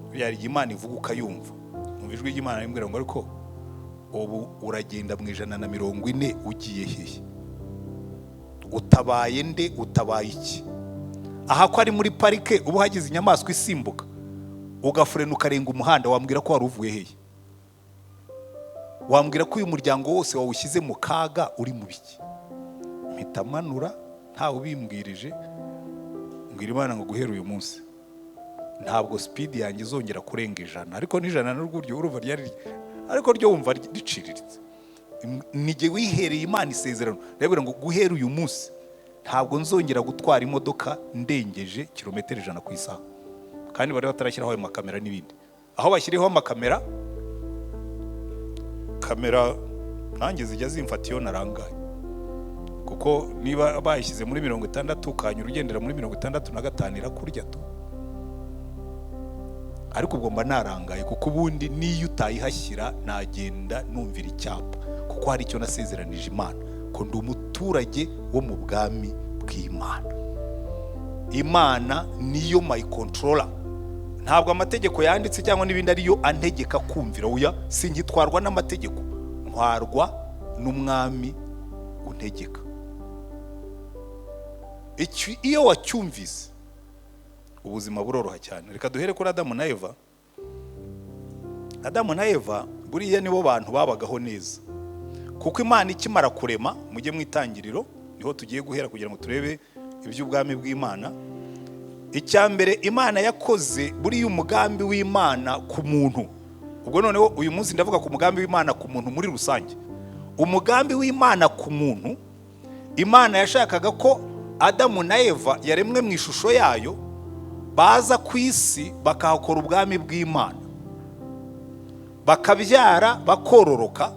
Buriya hari igihe Imana ivuga ukayumva. Numva ijwi ry'Imana rimbwira ngo: "Ariko ubu uragenda mu 140 ugiye hehe? Utabaye nde? Utabaye iki? Aha ko ari muri parike, uba hagize inyamaswa isimbuka ugafurena ukarenga umuhanda, wambwira ko wari uvuye hehe? Wambwira ko uyu muryango wose wawushyize mu kaga uri mu biki?" Mpita manura ntawe ubimbwirije, mbwira Imana ngo: "Guhera uyu munsi ntabwo speed yanjye izongera kurenga 100." Ariko n'ijana n'urwo urumva ryari, ariko ryo wumva riciriritse. Nijye wihereye Imana isezerano, ndabwira ngo: "Guhera uyu munsi ntabwo nzongera gutwara imodoka ndengeje kilometero 100 ku isaha." Kandi bari batarashyiraho ayo makamera n'ibindi. Aho bashyiriyeho amakamera, kamera nanjye zijya zimfata iyo narangaye, kuko niba bayishyize muri 60 ukanyura ugendera muri 65, irakurya tu. Ariko ubwo mba narangaye, kuko ubundi n'iyo utayihashyira nagenda numvira icyapa, kuko hari icyo nasezeranije Imana, ko ndi umuturage wo mu bwami bw'Imana. Imana niyo my controller. Ntabwo amategeko yanditse cyangwa n'ibindi ariyo antegeka kumvira. Oya, singitwarwa n'amategeko, ntwarwa n'umwami untegeka. Iyo wacyumvise, ubuzima buroroha cyane. Reka duhere kuri Adamu na Eva. Adamu na Eva buriya nibo bantu babagaho neza, kuko Imana ikimara kurema, mujye mu Itangiriro, niho tugiye guhera kugira ngo turebe iby'ubwami bw'Imana. Icya mbere Imana yakoze, buriya umugambi w'Imana ku muntu, ubwo noneho uyu munsi ndavuga ku mugambi w'Imana ku muntu muri rusange. Umugambi w'Imana ku muntu, Imana yashakaga ko Adamu na Eva yaremwe mu ishusho yayo baza ku isi bakahakora ubwami bw'Imana, bakabyara, bakororoka,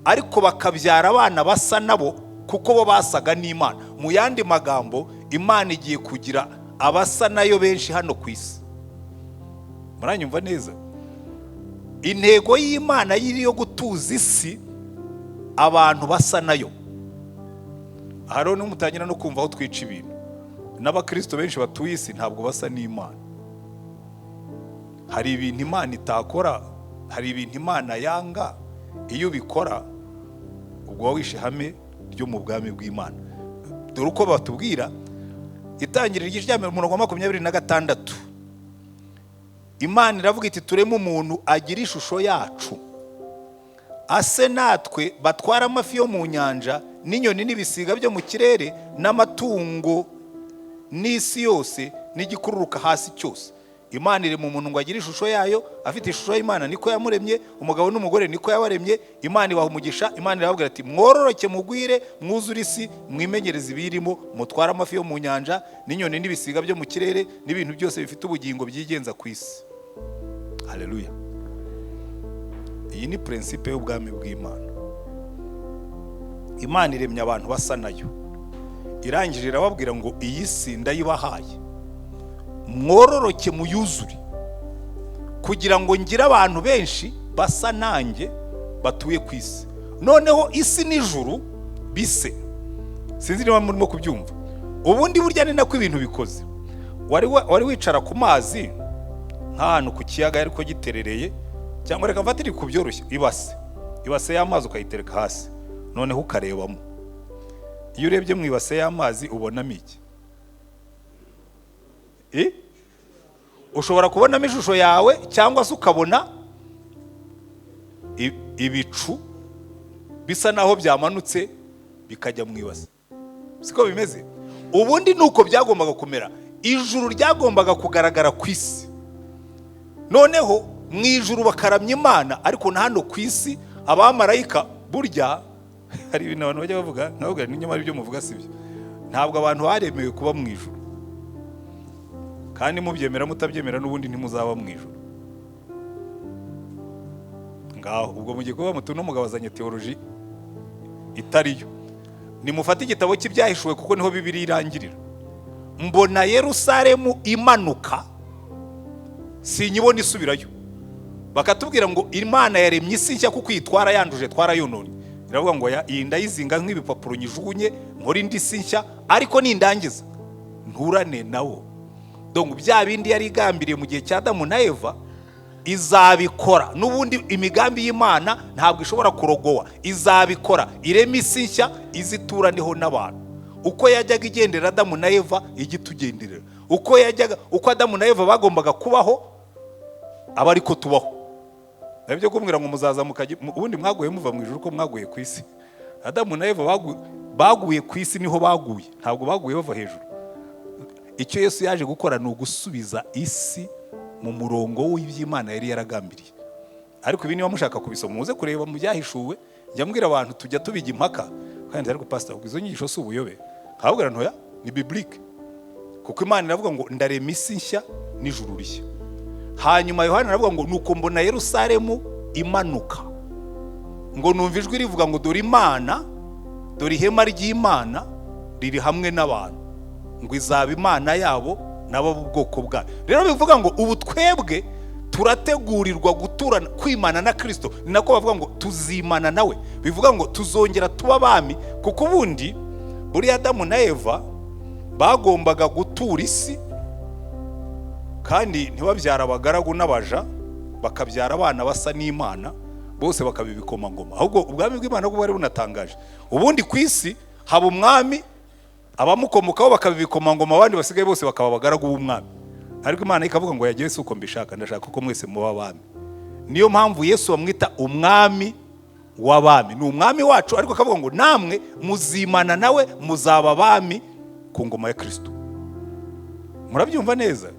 ariko bakabyara abana basa nabo, kuko bo basaga n'Imana. Mu yandi magambo, Imana igiye kugira abasa nayo benshi hano ku isi. Muranyumva neza? Intego y'Imana yiri yo gutuza isi abantu basa nayo. Aha rero nimutangira no kumva aho twica ibintu. N'abakristo benshi batuye isi ntabwo basa n'Imana. Hari ibintu Imana itakora, hari ibintu Imana yanga. Iyo ubikora, ubwo wowe wishe ihame ryo mu bwami bw'Imana. Dore uko batubwira, Itangiriro igice cya mbere, umurongo wa 26, Imana iravuga iti: "Tureme umuntu agira ishusho yacu, ase natwe, batwara amafi yo mu nyanja n'inyoni n'ibisiga byo mu kirere n'amatungo n'isi yose n'igikururuka hasi cyose." Imana irema umuntu ngo agire ishusho yayo, afite ishusho y'Imana niko yamuremye, umugabo n'umugore niko yabaremye. Imana ibaha umugisha. Imana irababwira ati: "Mwororoke, mugwire, mwuzure isi, mwimenyereze ibiyirimo, mutware amafi yo mu nyanja n'inyoni n'ibisiga byo mu kirere n'ibintu byose bifite ubugingo byigenza ku isi." Haleluya! Iyi ni principe y'ubwami bw'Imana. Imana iremye abantu basa nayo, irangije irababwira ngo: "Iyi si ndayibahaye, mwororoke muyuzure, kugira ngo ngire abantu benshi basa nanjye batuye ku isi, noneho isi n'ijuru bise." Sinzi niba murimo kubyumva. Ubundi burya ni nako ibintu bikoze. Wari wicara ku mazi nk'ahantu ku kiyaga ariko giterereye, cyangwa reka mfatire ku byoroshye, ibase y'amazi ukayitereka hasi, noneho ukarebamo. Iyo urebye mu ibase y'amazi ubonamo iki? Ushobora kubonamo ishusho yawe, cyangwa se ukabona ibicu bisa naho byamanutse bikajya mu ibase. Siko bimeze? Ubundi ni uko byagombaga kumera. Ijuru ryagombaga kugaragara ku isi, noneho mu ijuru bakaramya Imana, ariko na hano ku isi abamarayika. Burya hari ibintu abantu bajya bavuga nkavuga ni nyamara ibyo muvuga si byo. Ntabwo abantu baremewe kuba mu ijuru. Kandi mubyemera mutabyemera, n'ubundi ntimuzaba mu ijuru. Ngaho ubwo mugiye kuba muti uno mugabo azanye théologie itariyo. Nimufate igitabo cy'Ibyahishuwe, kuko niho Bibiliya irangirira. Mbona Yerusalemu imanuka, sinyibona isubirayo. Bakatubwira ngo Imana yaremye isi nshya, kuko iyi twarayanduje, twarayononye. Iravuga ngo ya iyi ndayizinga nk'ibipapuro, nyijugunye, nkore indi si nshya, ariko nindangiza nturane nawo. Donc bya bindi yari igambiriye mu gihe cya Adamu na Eva izabikora n'ubundi. Imigambi y'Imana ntabwo ishobora kurogowa. Izabikora, irema isi nshya, izituraneho n'abantu. Uko yajyaga igendera Adamu na Eva, ijya itugenderera. Uko yajyaga, uko Adamu na Eva bagombaga kubaho, aba ariko tubaho. Nabyo kumbwira ngo muzaza mukajya ubundi mwaguye muva mu ijuru, ko mwaguye ku isi. Adamu na Eva baguye ku isi, niho baguye, ntabwo baguye bava hejuru. Icyo Yesu yaje gukora ni ugusubiza isi mu murongo w'iby'Imana yari yaragambiriye. Ariko ibi niba mushaka kubisoma, muze kureba mu Byahishuwe. Njya mbwira abantu, tujya tubijya impaka kandi, ariko pastor, ubwo izo nyigisho si ubuyobe? Nkababwira ntoya ni biblique, kuko Imana iravuga ngo ndarema isi nshya n'ijuru rishya. Hanyuma Yohana aravuga ngo nuko mbona Yerusalemu imanuka, ngo numva ijwi rivuga ngo dore Imana, dore ihema ry'Imana riri hamwe n'abantu, ngo izaba Imana yabo, nabo ubwoko bwayo. Rero bivuga ngo ubu twebwe turategurirwa guturana, kwimana na Kirisito. Ni nako bavuga ngo tuzimana nawe, bivuga ngo tuzongera tuba abami. Kuko ubundi buriya Adamu na Eva bagombaga gutura isi, kandi ntibabyara abagaragu n'abaja, bakabyara abana basa n'Imana, bose bakaba ibikomangoma. Ahubwo ubwami bw'Imana bwo bwari bunatangaje. Ubundi ku isi haba umwami, abamukomokaho bakaba ibikomangoma, abandi basigaye bose bakaba abagaragu b'umwami. Ariko Imana ikavuga ngo yagiye si uko mbishaka, ndashaka ko mwese muba abami. Niyo mpamvu Yesu bamwita Umwami w'abami. Ni umwami wacu, ariko akavuga ngo namwe muzimana nawe, muzaba abami ku ngoma ya Kirisito. Murabyumva neza?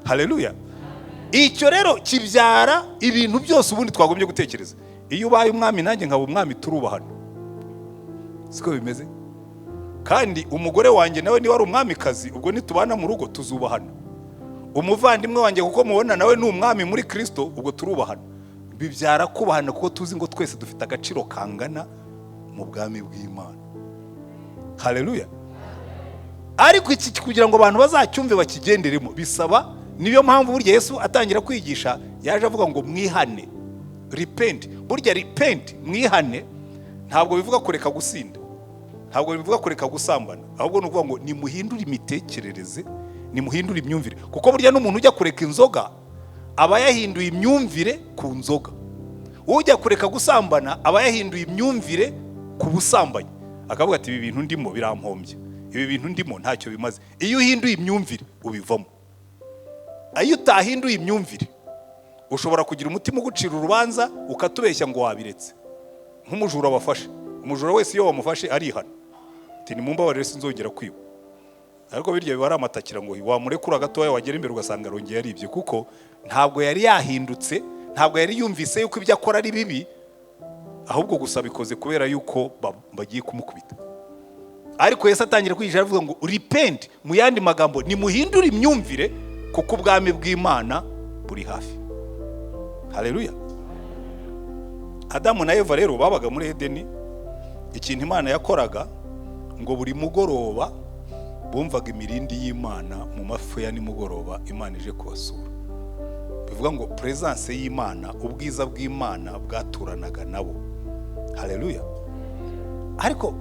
Haleluya! Icyo rero kibyara ibintu byose ubundi twagombye gutekereza. Iyo ubaye umwami, nanjye nkaba umwami, turubahana, siko bimeze? Kandi umugore wanjye nawe niba ari umwamikazi, ubwo nitubana mu rugo tuzubahana. Umuvandimwe wanjye, kuko mubona nawe ni umwami muri Kirisito, ubwo turubahana. Bibyara kubahana, kuko tuzi ngo twese dufite agaciro kangana mu bwami bw'Imana. Haleluya! Ariko iki, kugira ngo abantu bazacyumve, bakigenderemo, bisaba. Niyo mpamvu burya Yesu atangira kwigisha yaje avuga ngo mwihane, repent. Burya repent, mwihane, ntabwo bivuga kureka gusinda, ntabwo bivuga kureka gusambana, ahubwo ni ukuvuga ngo nimuhindure imitekerereze, nimuhindure imyumvire. Kuko burya n'umuntu ujya kureka inzoga aba yahinduye imyumvire ku nzoga, ujya kureka gusambana aba yahinduye imyumvire ku busambanyi, akavuga ati ibi bintu ndimo birampombye, ibi bintu ndimo ntacyo bimaze. Iyo uhinduye imyumvire ubivamo. Iyo utahinduye imyumvire, ushobora kugira umutima ugucira urubanza, ukatubeshya ngo wabiretse. Nk'umujura wafashe, umujura wese iyo wamufashe arihana ati nimumbabarire, sinzongera kwiba. Ariko birya biba ari amatakira ngo wamurekura gatoya, wagera imbere ugasanga arongeye aribye, kuko ntabwo yari yahindutse, ntabwo yari yumvise yuko ibyo akora ari bibi, ahubwo gusa bikoze kubera yuko bagiye kumukubita. Ariko Yesu atangira kwigisha aravuga ngo repent, mu yandi magambo nimuhindure imyumvire, kuko ubwami bw'Imana buri hafi. Haleluya! Adamu na Eva rero babaga muri Edeni. Ikintu Imana yakoraga, ngo buri mugoroba bumvaga imirindi y'Imana mu mafu ya nimugoroba, Imana ije kubasura. Bivuga ngo presence y'Imana, ubwiza bw'Imana bwaturanaga nabo. Haleluya! Ariko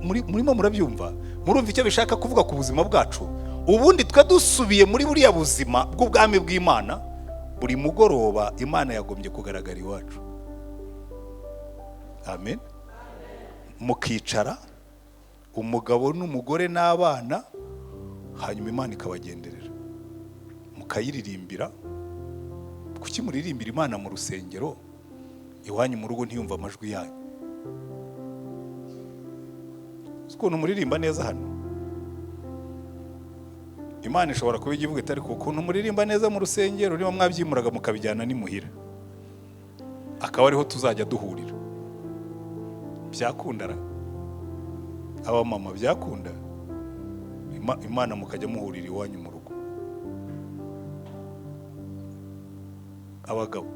murimo murabyumva? Murumva icyo bishaka kuvuga ku buzima bwacu? Ubundi twe dusubiye muri buriya buzima bw'ubwami bw'Imana, buri mugoroba Imana yagombye kugaragara iwacu. Amen. Mukicara, umugabo n'umugore n'abana, hanyuma Imana ikabagenderera, mukayiririmbira. Kuki muririmbira Imana mu rusengero, iwanyu mu rugo ntiyumve amajwi yanyu? Uzi ukuntu muririmba neza hano? Imana ishobora kuba igivuga iti ariko ukuntu muririmba neza mu rusengero, niba mwabyimuraga mukabijyana n'imuhira, akaba ariho tuzajya duhurira, byakundara? Abamama, byakunda? Imana mukajya muhurira iwanyu mu rugo. Abagabo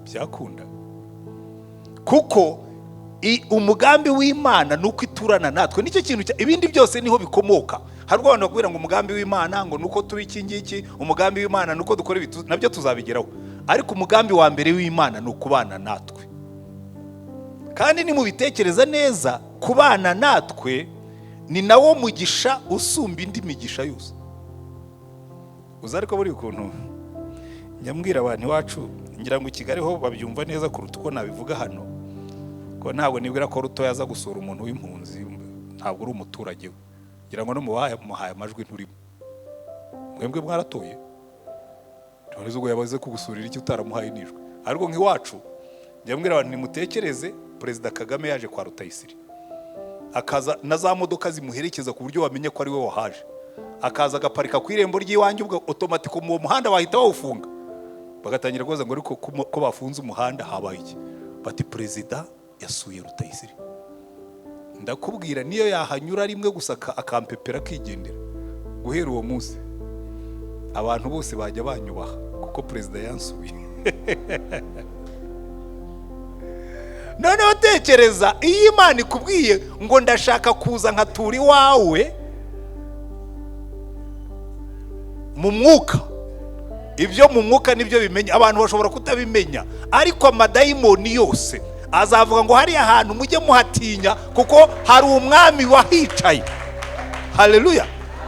byakunda, kuko umugambi w'Imana ni uko iturana natwe. Nicyo kintu ibindi byose niho bikomoka. Hari ubwo abantu bakubwira ngo umugambi w'Imana ngo ni uko tuba iki ngiki, umugambi w'Imana ni uko dukora ibi, nabyo tuzabigeraho. Ariko umugambi wa mbere w'Imana ni ukubana natwe. Kandi nimubitekereza neza, kubana natwe ni nawo mugisha usumba indi migisha yose uzi. Ariko buri ukuntu njya mbwira abantu iwacu, ngira ngo i Kigali ho babyumva neza kuruta uko nabivuga hano, ko ntabwo nibwira ko Ruto yaza gusura umuntu w'impunzi, ntabwo uri umuturage we. Ngira ngo no mu bamuhaye amajwi nturimo, mwebwe mwaratoye. None ubwo yabaze kugusurira icyo utaramuhaye n'ijwi? Ariko nk'iwacu njya mbwira abantu, nimutekereze Perezida Kagame yaje kwa Rutayisire, akaza na za modoka zimuherekeza ku buryo wamenye ko ari we wahaje, akaza agaparika ku irembo ry'iwanjye, ubwo automatique mu muhanda wahita bawufunga, bagatangira kubaza ngo ariko ko bafunze umuhanda habaye iki? Bati perezida yasuye Rutayisire. Ndakubwira, niyo yahanyura rimwe gusa akampepera akigendera, guhera uwo munsi abantu bose bajya banyubaha kuko perezida yansuye. Noneho tekereza iyo Imana ikubwiye ngo ndashaka kuza nkatura iwawe mu mwuka. Ibyo mu mwuka nibyo bimenya, abantu bashobora kutabimenya, ariko amadayimoni yose azavuga ngo hariya hantu mujye muhatinya kuko hari umwami wahicaye. Haleluya!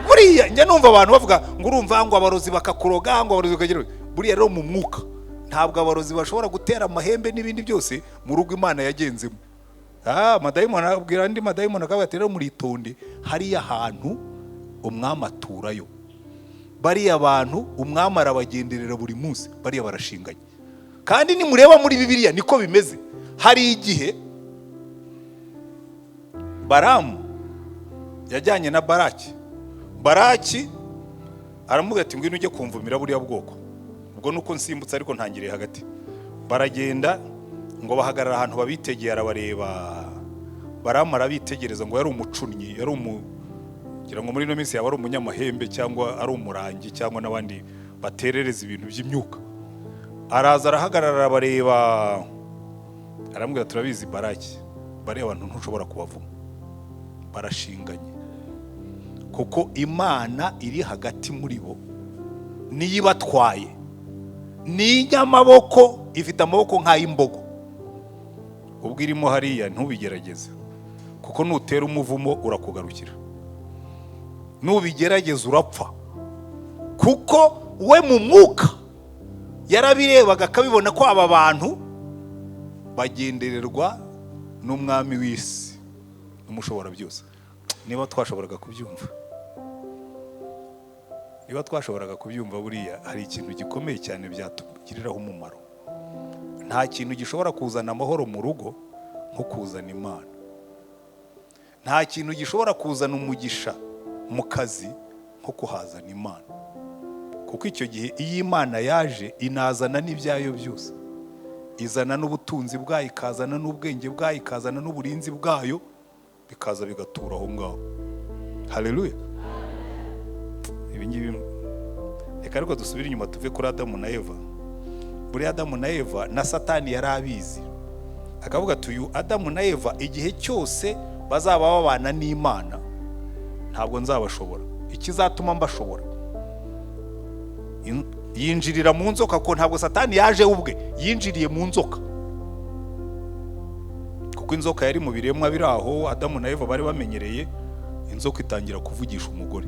Buriya njya numva abantu bavuga ngo urumva ngo abarozi bakakuroga, ngo abarozi bakagira, buriya rero mu mwuka ntabwo abarozi bashobora gutera amahembe n'ibindi byose mu rugo Imana yagenzemo. Amadayimoni abwira andi madayimoni akavuga ati rero muritonde, hariya hantu umwami aturayo, bariya bantu umwami arabagenderera buri munsi, bariya barashinganye. Kandi nimureba muri Bibiliya niko bimeze. Hari igihe Baramu yajyanye na Baraki, Baraki aramubwira ati ngwino ujye kumvumira buriya bwoko. Ubwo nuko nsimbutse ariko ntangiriye hagati. Baragenda ngo bahagarara ahantu babitegeye, arabareba. Baramu arabitegereza, ngo yari umucunnyi, yari umu ngira ngo muri ino minsi yaba ari umunyamahembe cyangwa ari umurangi cyangwa n'abandi baterereza ibintu by'imyuka. Araza arahagarara arabareba, aramubwira, turabizi Baraki, bariya abantu ntushobora kubavuma, barashinganye, kuko Imana iri hagati muri bo niyo ibatwaye, ni inyamaboko, ifite amaboko nk'ay'imbogo. Ubwo irimo hariya ntubigerageze, kuko nutera umuvumo urakugarukira, nubigerageza urapfa. Kuko we mu mwuka yarabirebaga akabibona ko aba bantu bagendererwa n'umwami w'isi n'umushobora byose. Niba twashoboraga kubyumva, niba twashoboraga kubyumva, buriya hari ikintu gikomeye cyane byatugiriraho umumaro. Nta kintu gishobora kuzana amahoro mu rugo nko kuzana Imana. Nta kintu gishobora kuzana umugisha mu kazi nko kuhazana Imana, kuko icyo gihe iyo Imana yaje inazana n'ibyayo byose, izana n'ubutunzi bwayo, ikazana n'ubwenge bwayo, ikazana n'uburinzi bwayo, bikaza bigatura aho ngaho. Haleluya! Ibi ngibi reka ariko dusubire inyuma, tuve kuri Adamu na Eva. Buriya Adamu na Eva na Satani yari abizi, akavuga ati uyu Adamu na Eva igihe cyose bazaba babana n'Imana ntabwo nzabashobora, ikizatuma mbashobora yinjirira mu nzoka, ko ntabwo Satani yaje ubwe, yinjiriye mu nzoka, kuko inzoka yari mu biremwa biri aho Adamu na Eva bari bamenyereye. Inzoka itangira kuvugisha umugore,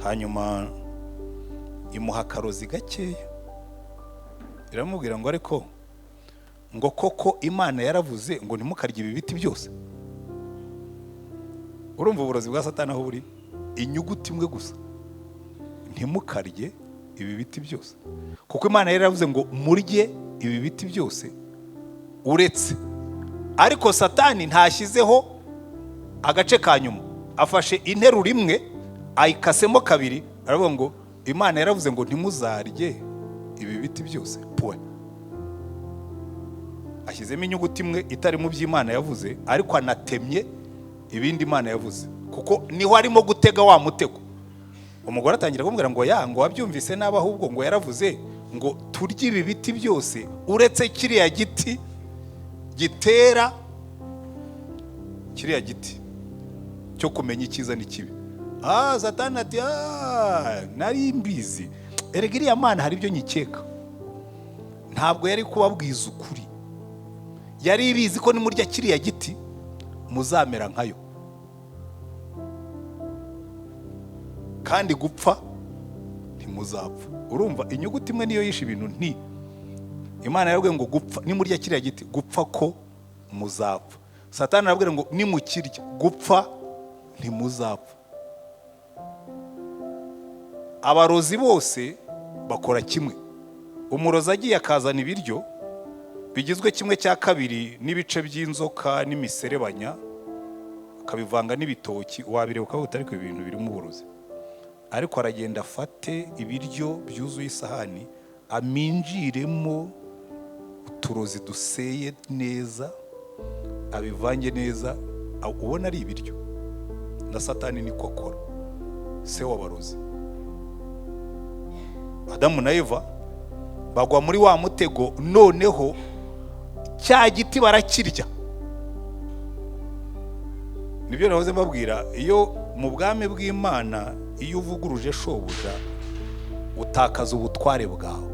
hanyuma imuha akarozi gakeya, iramubwira ngo ariko ngo koko Imana yaravuze ngo ntimukarye ibi biti byose? Urumva uburozi bwa Satani aho buri? Inyuguti imwe gusa, ntimukarye ibi biti byose, kuko Imana yari yaravuze ngo murye ibi biti byose uretse. Ariko Satani ntashyizeho agace ka nyuma, afashe interuro imwe ayikasemo kabiri, aravuga ngo Imana yaravuze ngo ntimuzarye ibi biti byose, puwe. Ashyizemo inyuguti imwe itari mu by'Imana yavuze, ariko anatemye ibindi Imana yavuze, kuko niho arimo gutega wa mutego. Umugore atangira kumubwira ngo ya ngo wabyumvise nabi, ahubwo ngo yaravuze Ngo turye ibi biti byose uretse kiriya giti gitera, kiriya giti cyo kumenya icyiza n'ikibi. Ah, Satani ati: "Ah, nari mbizi erega, iriya Mana hari ibyo nyikeka." Ntabwo yari kubabwiza ukuri, yari ibizi ko nimurya kiriya giti muzamera nkayo, kandi gupfa ntimuzapfa. Urumva inyuguti imwe niyo yishe ibintu. Nti Imana yarabwiye ngo gupfa, nimurya kiriya giti gupfa ko muzapfa. Satani arabwira ngo nimukirya gupfa ntimuzapfa. Abarozi bose bakora kimwe. Umurozi agiye akazana ibiryo bigizwe 1/2 n'ibice by'inzoka n'imiserebanya, akabivanga n'ibitoki, wabireba ukavuga uti: "Ariko ibintu birimo uburozi." Ariko aragenda afate ibiryo byuzuye isahani, aminjiremo uturozi duseye neza, abivange neza, ubona ari ibiryo. Na Satani niko akora, se w'abarozi. Adamu na Eva bagwa muri wa mutego, noneho cya giti barakirya. Nibyo nahoze mbabwira: iyo mu bwami bw'Imana, iyo uvuguruje shobuja, utakaza ubutware bwawe.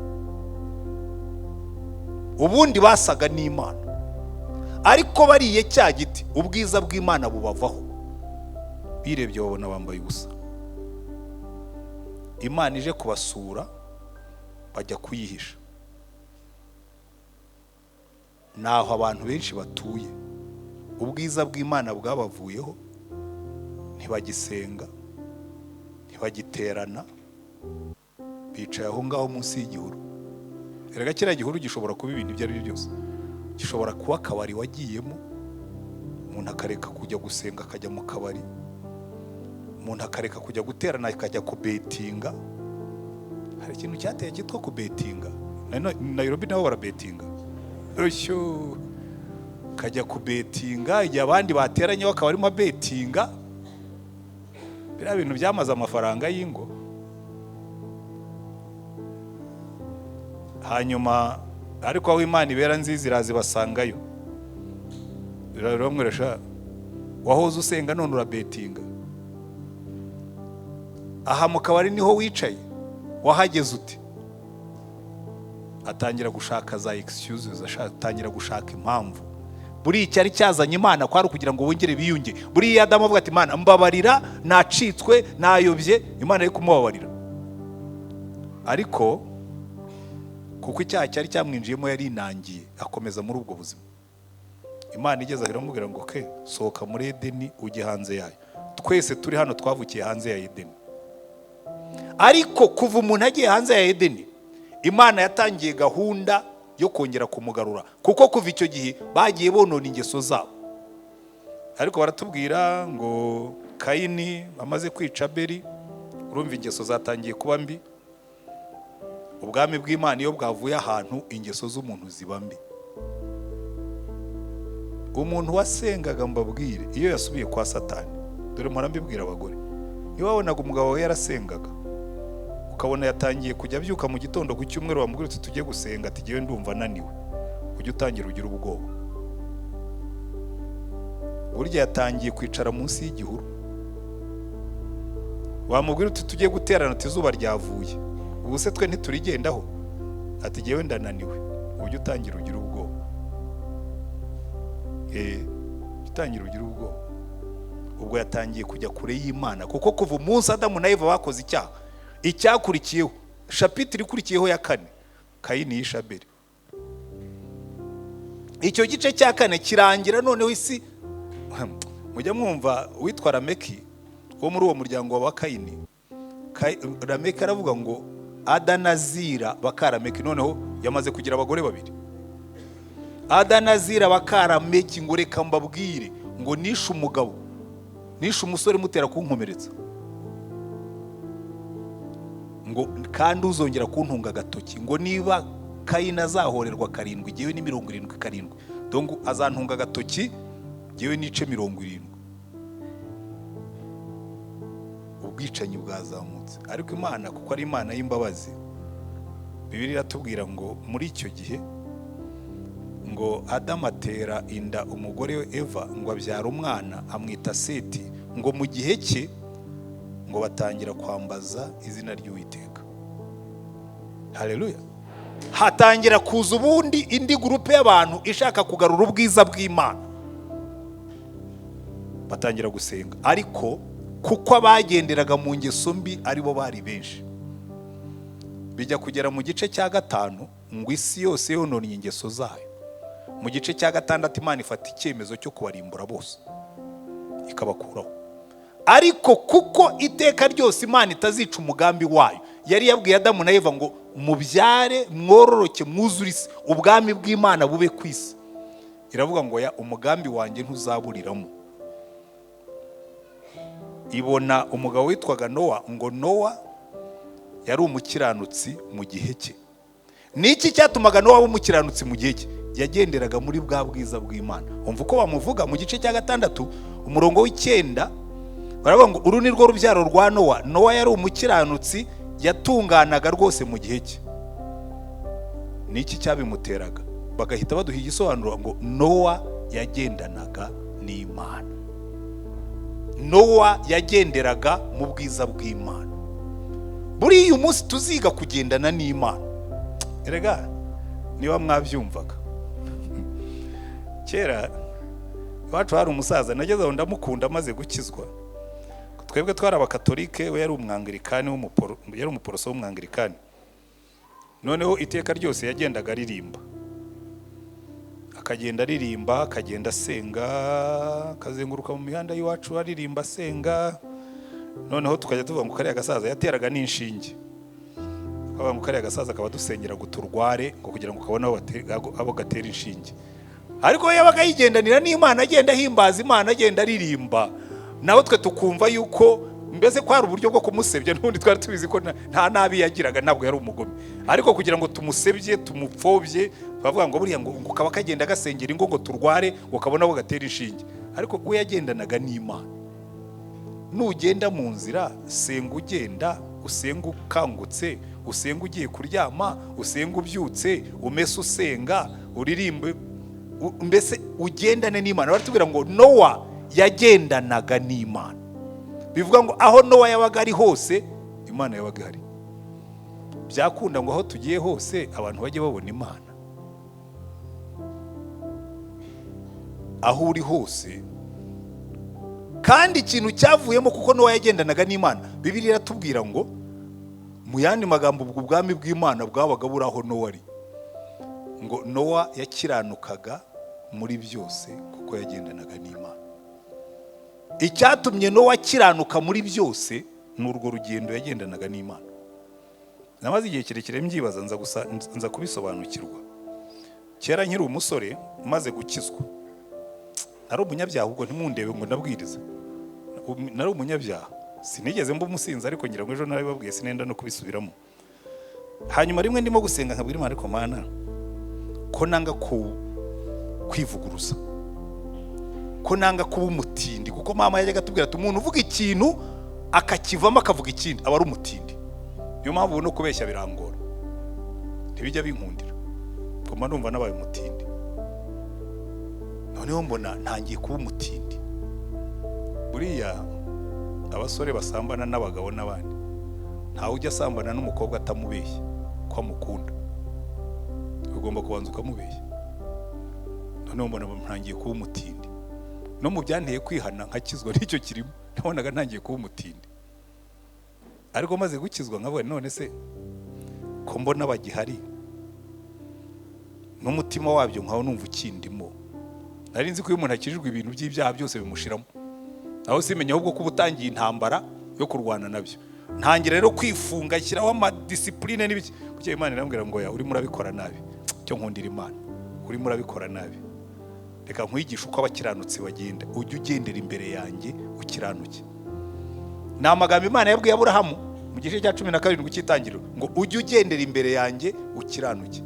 Ubundi basaga n'Imana, ariko bariye cya giti ubwiza bw'Imana bubavaho. Birebye babona bambaye ubusa. Imana ije kubasura bajya kuyihisha. Naho abantu benshi batuye, ubwiza bw'Imana bwabavuyeho, ntibagisenga, ntibagiterana, bicaye aho ngaho munsi y'igihuru. Erega kiriya gihuru gishobora kuba ibintu ibyo ari byo byose. Gishobora kuba akabari wagiyemo, umuntu akareka kujya gusenga akajya mu kabari, umuntu akareka kujya guterana akajya kubetinga. Hari ikintu cyateye cyitwa kubetinga. Nairobi nabo barabetinga. Ushyo, kajya kubetinga igihe abandi bateranye, bakaba barimo betinga. Biriya bintu byamaze amafaranga y'ingo. Hanyuma ariko aho Imana ibera nziza iraza ibasangayo, iramweresha: "Wahoze usenga none urabetinga. Aha mu kabari niho wicaye, wahageze ute?" Atangira gushaka za excuses, atangira gushaka impamvu. Buriya icyari cyazanye Imana kwari ukugira ngo bongere biyunge. Buriya Adamu avuga ati: "Imana mbabarira, nacitswe, nayobye," Imana iri kumubabarira. Ariko kuko icyaha cyari cyamwinjiyemo, yarinangiye, akomeza muri ubwo buzima. Imana igeze aho iramubwira ngo: "Ke sohoka muri Edeni ujye hanze yayo." Twese turi hano twavukiye hanze ya Edeni, ariko kuva umuntu agiye hanze ya Edeni, Imana yatangiye gahunda yo kongera kumugarura, kuko kuva icyo gihe bagiye bonona ingeso zabo. Ariko baratubwira ngo Kayini amaze kwica Abeli, urumva ingeso zatangiye kuba mbi. Ubwami bw'Imana iyo bwavuye ahantu, ingeso z'umuntu ziba mbi. Umuntu wasengaga, mbabwire, iyo yasubiye kwa Satani, dore mpora mbibwira abagore, niba wabonaga umugabo we yarasengaga, ukabona yatangiye kujya abyuka mu gitondo ku cyumweru, wamubwira uti: "Tujye gusenga," ati: "Jyewe ndumva ananiwe," ujye utangira ugira ubwoba. Burya yatangiye kwicara munsi y'igihuru. Wamubwira uti: "Tujye guterana," ati: "Izuba ryavuye, ubu se twe ntiturigendaho?" Ati: "Jyewe ndananiwe." Ujye utangira ugira ubwoba. Ujye utangira ugira ubwoba. Ubwo yatangiye kujya kure y'Imana, kuko kuva umunsi Adamu na Eva bakoze icyaha, icyakurikiyeho, chapitre ikurikiyeho ya kane, Kayini yishe Abeli. Icyo gice cya kane kirangira noneho isi. Mujya mwumva uwitwa Lameki wo muri uwo muryango wa Kayini. Lameki aravuga ngo Ada na Zira bakarameki. Noneho yamaze kugira abagore babiri, Ada na Zira bakarameki, ngo reka mbabwire, ngo nishe umugabo, nishe umusore mutera kunkomeretsa, ngo kandi uzongera kuntunga agatoki, ngo niba Kayini azahorerwa karindwi, jyewe ni 77. Donc azantunga agatoki, jyewe nice 70. Ubwicanyi bwazamutse. Ariko Imana, kuko ari Imana y'imbabazi, Bibiliya iratubwira ngo muri icyo gihe ngo Adamu atera inda umugore we Eva, ngo abyara umwana amwita Seti, ngo mu gihe cye ngo batangira kwambaza izina ry'Uwiteka. Haleluya! Hatangira kuza ubundi indi groupe y'abantu ishaka kugarura ubwiza bw'Imana, batangira gusenga, ariko kuko abagenderaga mu ngeso mbi aribo bari benshi. Bijya kugera mu gice cya 5 ngo isi yose yononnye ingeso zayo. Mu gice cya 6 Imana ifata icyemezo cyo kubarimbura bose, ikabakuraho. Ariko kuko iteka ryose Imana itazica umugambi wayo, yari yabwiye Adamu na Eva ngo mubyare, mwororoke, mwuzure isi, ubwami bw'Imana bube ku isi. Iravuga ngo ya umugambi wanjye ntuzaburiramo. Ibona umugabo witwaga Nowa, ngo Nowa yari umukiranutsi mu gihe cye. Ni iki cyatumaga Nowa aba umukiranutsi mu gihe cye? Yagenderaga muri bwa bwiza bw'Imana. Umva uko bamuvuga mu gice cya 6 umurongo w'9, baravuga ngo uru ni rwo rubyaro rwa Nowa. Nowa yari umukiranutsi, yatunganaga rwose mu gihe cye. Ni iki cyabimuteraga? Bagahita baduha igisobanuro ngo Nowa yagendanaga n'Imana. Nowa yagenderaga mu bwiza bw'Imana. Buriya uyu munsi tuziga kugendana n'Imana. Erega niba mwabyumvaga kera, iwacu hari umusaza nageze aho ndamukunda amaze gukizwa. Twebwe twari Abakatolike, we yari Umwangirikani, yari umuporoso w'Umwangirikani. Noneho iteka ryose yagendaga aririmba, akagenda aririmba, akagenda asenga, akazenguruka mu mihanda y'iwacu aririmba, asenga. Noneho tukajya tuvuga ngo kariya gasaza, yateraga n'inshinge, tukavuga ngo kariya gasaza kaba dusengera ngo turware, ngo kugira ngo kabone abo gatera inshinge. Ariko we yabaga yigendanira n'Imana, agenda ahimbaza Imana, agenda aririmba, nawe twe tukumva yuko mbese ko hari uburyo bwo kumusebya. N'ubundi twari tubizi ko nta nabi yagiraga, ntabwo yari umugome, ariko kugira ngo tumusebye, tumupfobye, twavuga ngo buriya ngo kaba kagenda gasengera ingo ngo turware, ngo kabone abo gatera inshinge. Ariko we yagendanaga n'Imana. Nugenda mu nzira, senga ugenda, usenga ukangutse, usenga ugiye kuryama, usenga ubyutse, umese usenga, uririmbe, mbese ugendane n'Imana. Baratubwira ngo Nowa yagendanaga n'Imana. Bivuga ngo aho Nowa yabaga ari hose, Imana yabaga ihari. Byakunda ngo aho tugiye hose abantu bajye babona Imana. Aho uri hose. Kandi ikintu cyavuyemo, kuko Nowa yagendanaga n'Imana, Bibiliya iratubwira ngo mu yandi magambo ubwo ubwami bw'Imana bwabaga buri aho Nowa ari. Ngo Nowa yakiranukaga muri byose kuko yagendanaga n'Imana. Icyatumye Nowa akiranuka muri byose ni urwo rugendo yagendanaga n'Imana. Namaze igihe kirekire mbyibaza, nza kubisobanukirwa. Kera nkiri umusore maze gukizwa, nari umunyabyaha, ubwo ntimundebe ngo ndabwiriza, nari umunyabyaha, sinigeze mba umusinzi, ariko ngira ngo ejo narabibabwiye, sinenda no kubisubiramo. Hanyuma rimwe ndimo gusenga nkabwira Imana, ariko Mana, ko nanga kwivuguruza, ko nanga kuba umutindi, kuko mama yajyaga atubwira ati umuntu uvuga ikintu akakivamo akavuga ikindi aba ari umutindi. Niyo mpamvu ubu no kubeshya birangora, ntibijya binkundira, ngoma numva nabaye umutindi. Noneho mbona ntangiye kuba umutindi. Buriya abasore basambana n'abagabo n'abandi, ntawe ujya asambana n'umukobwa atamubeshya ko amukunda, ugomba kubanza ukamubeshya. Noneho mbona ntangiye kuba umutindi. No mu byanteye kwihana nkakizwa n'icyo kirimo, nabonaga ntangiye kuba umutindi. Ariko maze gukizwa nkavuga none se ko mbona bagihari, n'umutima wabyo nkaho numva ukindimo. Nari nzi ko iyo umuntu akijijwe ibintu by'ibyaha byose bimushiramo, naho simenya ahubwo ko utangiye intambara yo kurwana nabyo. Ntangira rero kwifunga, shyiraho amadisipurine n'ibiki. Kuko Imana irambwira ngo ya urimo urabikora nabi, cyo nkundira Imana, urimo urabikora nabi, reka nkwigishe uko abakiranutsi bagenda, ujye ugendera imbere yanjye ukiranuke. Ni amagambo Imana yabwiye Aburahamu mu gice cya 17 cy'itangiriro, ngo ujye ugendera imbere yanjye ukiranuke.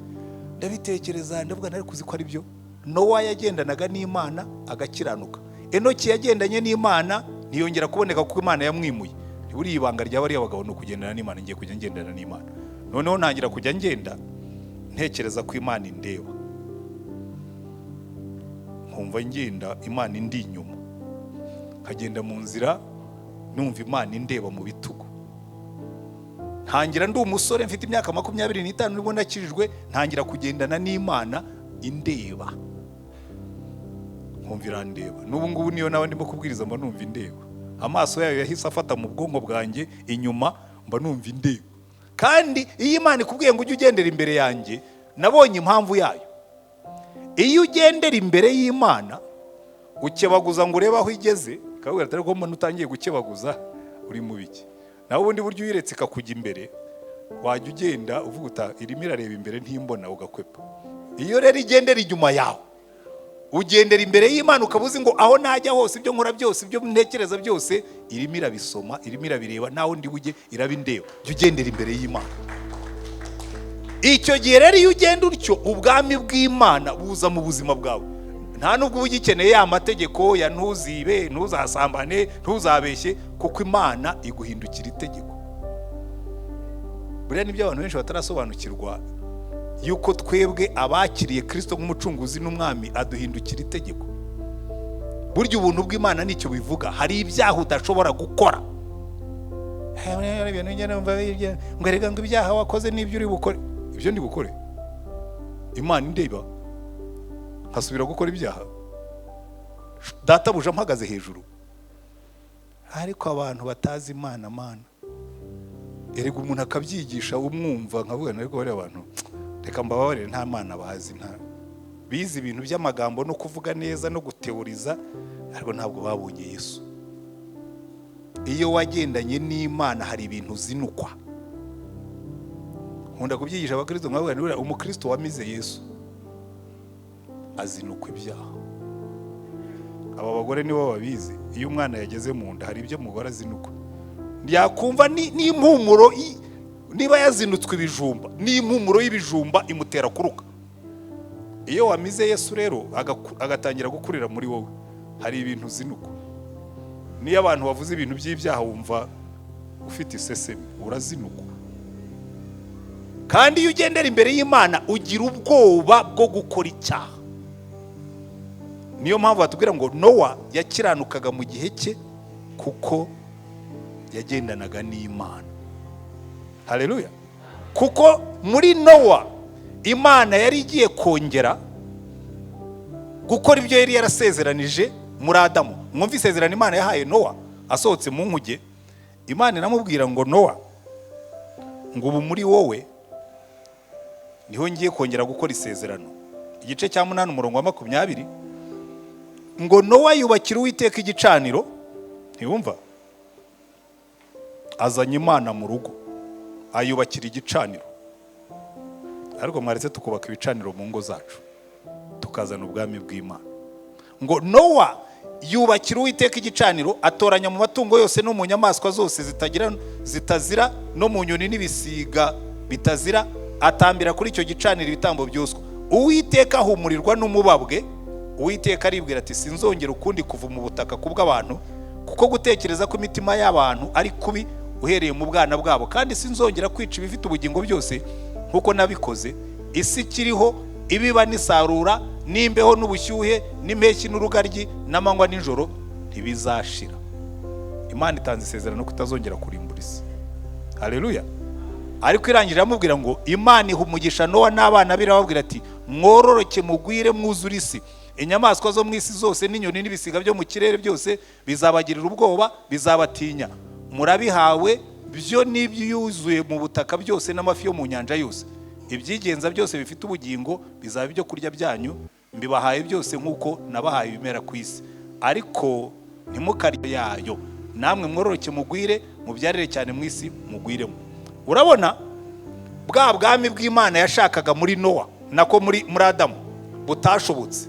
Ndabitekereza, ndavuga nari kuzi ko ari byo. Nowa yagendanaga n'Imana agakiranuka. Enoki yagendanye n'Imana ntiyongera kuboneka kuko Imana yamwimuye. Buriya ibanga ryaba ari abagabo ni ukugendana n'Imana. Ngiye kujya ngendana n'Imana. Noneho ntangira kujya ngenda ntekereza ko Imana indeba, nkumva ngenda Imana indi inyuma, nkagenda mu nzira numva Imana indeba mu bitugu. Ntangira ndi umusore, mfite imyaka 25 nibwo nakijijwe, ntangira kugendana n'Imana indeba, nkumva irandeba. N'ubu ngubu niyo nawe ndimo kubwiriza mba numva indeba. Amaso yayo yahise afata mu bwonko bwanjye inyuma, mba numva indeba. Kandi iyo Imana ikubwiye ngo ujye ugendera imbere yanjye, nabonye impamvu yayo. Iyo ugendera imbere y'Imana ukebaguza ngo urebe aho igeze, ikabwira ati: "Ariko mbona utangiye gukebaguza, uri mu biki?" Nawe ubundi buryo uyiretse ikakujya imbere, wajya ugenda uvuga uta irimo irareba imbere ntimbona, ugakwepa. Iyo rero igendera inyuma yawe, ugendera imbere y'Imana ukaba uzi ngo aho najya hose, ibyo nkora byose, ibyo ntekereza byose, irimo irabisoma, irimo irabireba, naho ndi bujye irabindeba. Jya ugendera imbere y'Imana. Icyo gihe rero iyo ugenda utyo, ubwami bw'Imana buza mu buzima bwawe. Nta nubwo uba ugikeneye ya mategeko ya ntuzibe, ntuzasambane, ntuzabeshye, kuko Imana iguhindukira itegeko. Buriya nibyo abantu benshi batarasobanukirwa, yuko twebwe abakiriye Kirisito nk'umucunguzi n'umwami aduhindukira itegeko. Burya ubuntu bw'Imana nicyo bivuga. Hari ibyaha udashobora gukora. Ngo erega ngo ibyaha wakoze n'ibyo uri bukore, ibyo ndi bukore Imana indeba nkasubira gukora ibyaha, databuja mpagaze hejuru? Ariko abantu batazi Imana, mana, erega umuntu akabyigisha umwumva, nkavuga, ariko bariya bantu, reka mbababarire, nta Mana bazi. Nta bize ibintu by'amagambo no kuvuga neza no guteoriza, ariko ntabwo babonye Yesu. Iyo wagendanye n'Imana hari ibintu uzinukwa. Nkunda kubyigisha abakristo, nkavuga nti umukristo wamize Yesu azinukwa ibyaha. Aba bagore nibo babizi. Iyo umwana yageze mu nda, hari ibyo umugore azinukwa, yakumva n'impumuro, niba yazinutswe ibijumba, n'impumuro y'ibijumba imutera kuruka. Iyo wamize Yesu rero agatangira gukurira muri wowe, hari ibintu uzinukwa. Niyo abantu bavuze ibintu by'ibyaha wumva ufite isesemi, urazinukwa. Kandi iyo ugendera imbere y'Imana ugira ubwoba bwo gukora icyaha. Niyo mpamvu batubwira ngo Nowa yakiranukaga mu gihe cye kuko yagendanaga n'Imana. Haleluya! Kuko muri Nowa Imana yari igiye kongera gukora ibyo yari yarasezeranije muri Adamu. Mwumve isezerano Imana yahaye Nowa asohotse mu nkuge. Imana iramubwira ngo: "Nowa, ngo ubu muri wowe niho ngiye kongera gukora isezerano." Igice cya 8, umurongo wa 20, ngo Nowa yubakira Uwiteka igicaniro. Ntiwumva? Azanye Imana mu rugo, ayubakira igicaniro. Ariko mwaretse tukubaka ibicaniro mu ngo zacu, tukazana ubwami bw'Imana. Ngo Nowa yubakira Uwiteka igicaniro, atoranya mu matungo yose no mu nyamaswa zose zitagira zitazira no mu nyoni n'ibisiga bitazira, atambira kuri icyo gicaniro ibitambo byoswa. Uwiteka ahumurirwa n'umubabwe. Uwiteka aribwira ati: "Sinzongera ukundi kuva mu butaka kubw'abantu, kuko gutekereza ko imitima y'abantu ari kubi uhereye mu bwana bwabo, kandi sinzongera kwica ibifite ubugingo byose nk'uko nabikoze. Isi ikiriho, ibiba n'isarura, n'imbeho n'ubushyuhe, n'impeshyi n'urugaryi, n'amanywa n'ijoro ntibizashira." Imana itanze isezerano ko itazongera kurimbura isi. Haleluya! Ariko irangije iramubwira ngo, Imana iha umugisha Nowa n'abana be, irababwira ati: "Mwororoke, mugwire, mwuzure isi. Inyamaswa zo mu isi zose n'inyoni n'ibisiga byo mu kirere byose bizabagirira ubwoba, bizabatinya. Murabihawe byo n'ibyuzuye mu butaka byose n'amafi yo mu nyanja yose. Ibyigenza byose bifite ubugingo bizaba ibyo kurya byanyu. Mbibahaye byose nk'uko nabahaye ibimera ku isi, ariko ntimukarye yayo. Namwe mwororoke, mugwire, mubyarire cyane mu isi, mugwiremo." Urabona bwa bwami bw'Imana yashakaga muri Nowa, nako muri Adamu, butashobotse,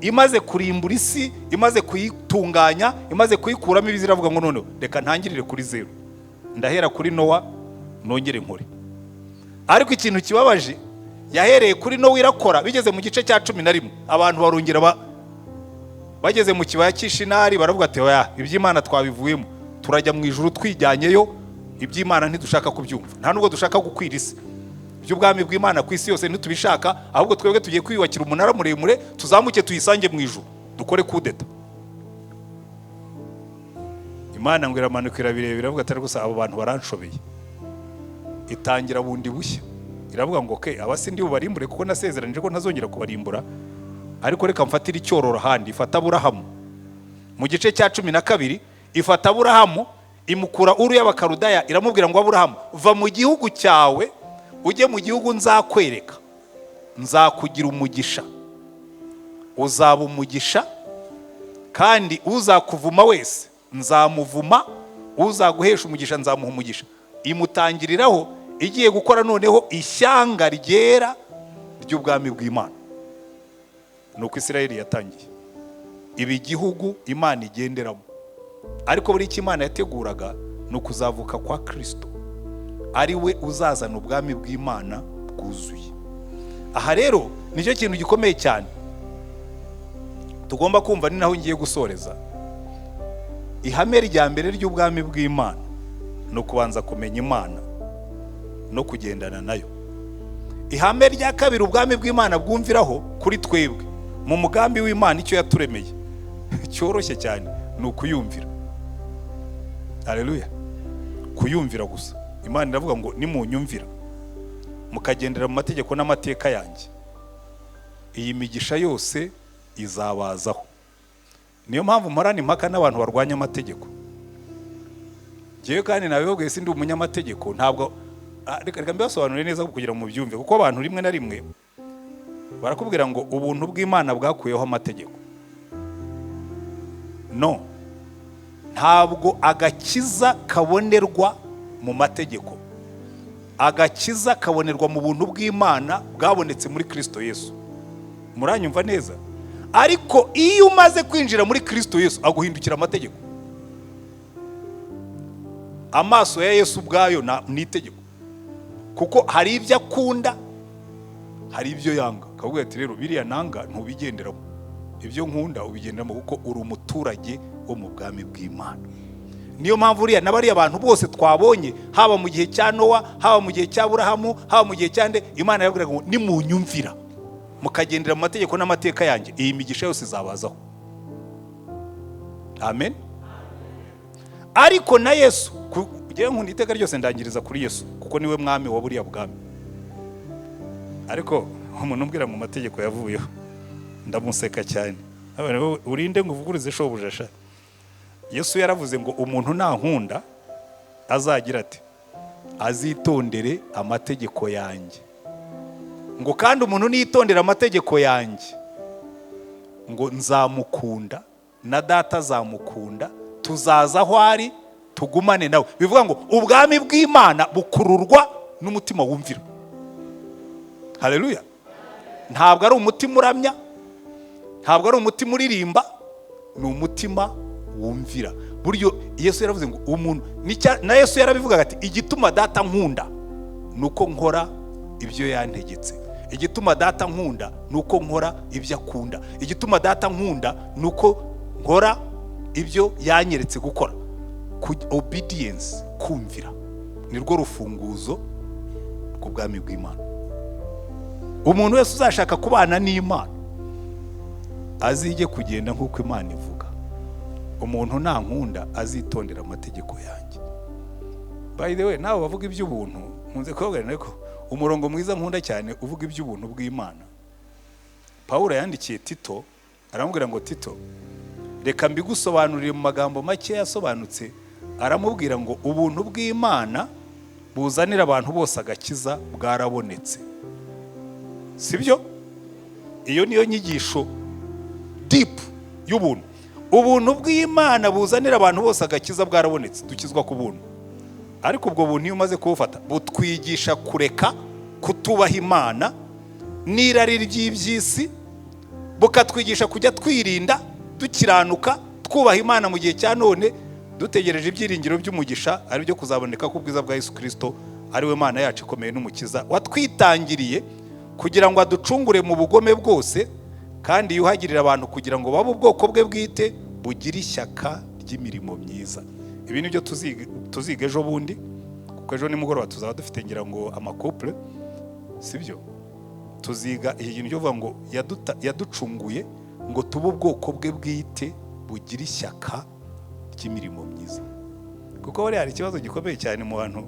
imaze kurimbura isi, imaze kuyitunganya, imaze kuyikuramo ibizira, iravuga ngo noneho reka ntangirire kuri zeru, ndahera kuri Nowa nongere nkore. Ariko ikintu kibabaje, yahereye kuri Nowa irakora, bigeze mu gice cya 11 abantu barongera bageze mu kibaya cy'Ishinari baravuga ati: "Oya, iby'Imana twabivuyemo, turajya mu ijuru twijyanyeyo." Iby'Imana ntidushaka kubyumva, nta nubwo dushaka gukwira isi. Iby'ubwami bw'Imana ku isi yose ntitubishaka, ahubwo twebwe tugiye kwiyubakira umunara muremure, tuzamuke tuyisange mu ijuru, dukore kudeta. Imana ngo iramanuka, irabireba, iravuga atari gusa abo bantu baranshobeye. Itangira bundi bushya, iravuga ngo: "Okay, aba si ndi bubarimbure kuko nasezeranije ko ntazongera kubarimbura, ariko reka mfatire icyororo ahandi." Ifata Aburahamu mu gice cya 12, ifata Aburahamu imukura Uru y'Abakarudaya, iramubwira ngo: "Aburahamu, va mu gihugu cyawe ujye mu gihugu nzakwereka, nzakugira umugisha, uzaba umugisha, kandi uzakuvuma wese nzamuvuma, uzaguhesha umugisha nzamuha umugisha." Imutangiriraho igiye gukora noneho ishyanga ryera ry'ubwami bw'Imana. Ni uko Isirayeli yatangiye iba igihugu Imana igenderamo. Ariko buri icyo Imana yateguraga ni ukuzavuka kwa Kirisito, ari we uzazana ubwami bw'Imana bwuzuye. Aha rero nicyo kintu gikomeye cyane tugomba kumva, ni naho ngiye gusoreza. Ihame rya mbere ry'ubwami bw'Imana ni ukubanza kumenya Imana no kugendana nayo. Ihame rya kabiri ubwami bw'Imana bwumviraho kuri twebwe mu mugambi w'Imana, icyo yaturemeye cyoroshye cyane, ni ukuyumvira. Haleluya! Kuyumvira gusa. Imana iravuga ngo: "Nimunyumvira mukagendera mu mategeko n'amateka yanjye, iyi migisha yose izabazaho." Niyo mpamvu mporana impaka n'abantu barwanya amategeko. Ngewe kandi nabibabwiye, sindi umunyamategeko, ntabwo. Reka mbibasobanurire neza kugira ngo mubyumve, kuko abantu rimwe na rimwe barakubwira ngo ubuntu bw'Imana bwakuyeho amategeko. No, ntabwo agakiza kabonerwa mu mategeko. Agakiza kabonerwa mu buntu bw'Imana bwabonetse muri Kirisito Yesu. Muranyumva neza? Ariko iyo umaze kwinjira muri Kirisito Yesu, aguhindukira amategeko. Amaso ya Yesu ubwayo ni itegeko, kuko hari ibyo akunda, hari ibyo yanga. Akavuga ati: "Rero biriya nanga ntubigenderamo, ibyo nkunda ubigenderamo, kuko uri umuturage wo mu bwami bw'Imana." Niyo mpamvu uriya na bariya bantu bose twabonye, haba mu gihe cya Nowa, haba mu gihe cya Burahamu, haba mu gihe cya nde, Imana yabwiraga ngo: "Nimunyumvira mukagendera mu mategeko n'amateka yanjye, iyi migisha yose izabazaho." Amen. Ariko na Yesu, ngewe nkunda iteka ryose ndangiriza kuri Yesu, kuko niwe mwami wa buriya bwami. Ariko umuntu umbwira mu mategeko yavuyeho, ndamuseka cyane. Abana, wowe urinde ngo uvuguruze shobuja sha. Yesu yaravuze ngo: "Umuntu nankunda azagira ati azitondere amategeko yanjye." Ngo kandi umuntu niyitondera amategeko yanjye, ngo nzamukunda na Data azamukunda, tuzaza aho ari tugumane nawe. Bivuga ngo ubwami bw'Imana bukururwa n'umutima wumvira. Haleluya! Ntabwo ari umutima uramya, ntabwo ari umutima uririmba, ni umutima wumvira. Buryo Yesu yaravuze ngo umuntu na Yesu yarabivugaga ati: "Igituma Data nkunda ni uko nkora ibyo yantegetse. Igituma Data nkunda ni uko nkora ibyo akunda. Igituma Data nkunda ni uko nkora ibyo yanyeretse gukora." Obedience, kumvira, ni rwo rufunguzo rw'ubwami bw'Imana. Umuntu wese uzashaka kubana n'Imana azige kugenda nk'uko Imana ivuga: "Umuntu nankunda azitondera amategeko yanjye." By the way, nawe bavuga iby'ubuntu, nkunze kubabwira ko umurongo mwiza nkunda cyane uvuga iby'ubuntu bw'Imana, Pawulo yandikiye Tito, aramubwira ngo: "Tito, reka mbigusobanurire mu magambo make yasobanutse." Aramubwira ngo: "Ubuntu bw'Imana buzanira abantu bose agakiza bwarabonetse." Sibyo? Iyo niyo nyigisho deep y'ubuntu. Ubuntu bw'Imana buzanira abantu bose agakiza bwarabonetse. Dukizwa ku buntu, ariko ubwo buntu iyo umaze kubufata butwigisha kureka kutubaha Imana n'irari ry'iby'isi, bukatwigisha kujya twirinda, dukiranuka, twubaha Imana mu gihe cya none, dutegereje ibyiringiro by'umugisha, ari byo kuzaboneka k'ubwiza bwa Yesu Kirisito, ari we Mana yacu ikomeye n'Umukiza, watwitangiriye kugira ngo aducungure mu bugome bwose, kandi yuhagirire abantu kugira ngo babe ubwoko bwe bwite bugire ishyaka ry'imirimo myiza. Ibi ni byo tuziga ejo bundi. Kuko ejo nimugoroba tuzaba dufite, ngira ngo, ama couple, sibyo? Tuziga iki kintu cyo kuvuga ngo yaducunguye ngo tube ubwoko bwe bwite bugira ishyaka ry'imirimo myiza. Kuko buriya hari ikibazo gikomeye cyane mu bantu,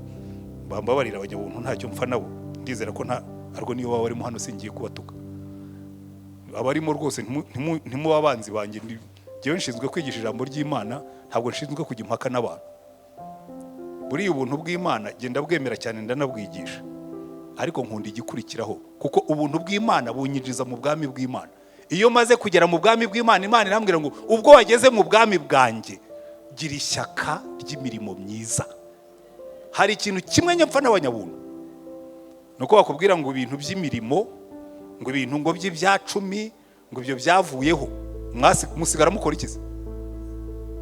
bambabarira abanyabuntu, ntacyo mpfa nabo, ndizera ko nta, ariko niyo baba barimo hano singiye kubatuka. Abarimo rwose, ntimuba abanzi banjye. Njyewe nshinzwe kwigisha ijambo ry'Imana, ntabwo nshinzwe kujya impaka n'abantu. Buriya ubuntu bw'Imana genda bwemera cyane, ndanabwigisha, ariko nkunda igikurikiraho, kuko ubuntu bw'Imana bunyinjiza mu bwami bw'Imana. Iyo maze kugera mu bwami bw'Imana, Imana irambwira ngo: "Ubwo wageze mu bwami bwanjye, gira ishyaka ry'imirimo myiza." Hari ikintu kimwe nyapfa n'abanyabuntu, ni uko bakubwira ngo ibintu by'imirimo, ngo ibintu ngo by'ibyacumi, ngo ibyo byavuyeho. Musigara mukora iki se?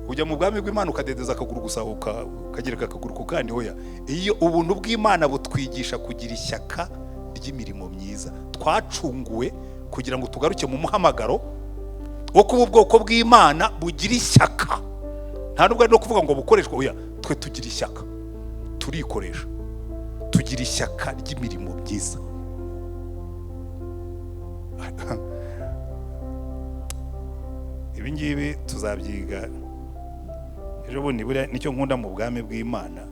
Ujya mu bwami bw'Imana ukadedeza akaguru gusa, ukagereka akaguru ku kandi? Hoya. Iyo ubuntu bw'Imana butwigisha kugira ishyaka ry'imirimo myiza. Twacunguwe kugira ngo tugaruke mu muhamagaro wo kuba ubwoko bw'Imana bugira ishyaka. Nta nubwo ari no kuvuga ngo bukoreshwe, oya, twe tugira ishyaka, turikoresha, tugira ishyaka ry'imirimo myiza. Ibi ngibi tuzabyiga ejo bundi. Buriya nicyo nkunda mu bwami bw'Imana: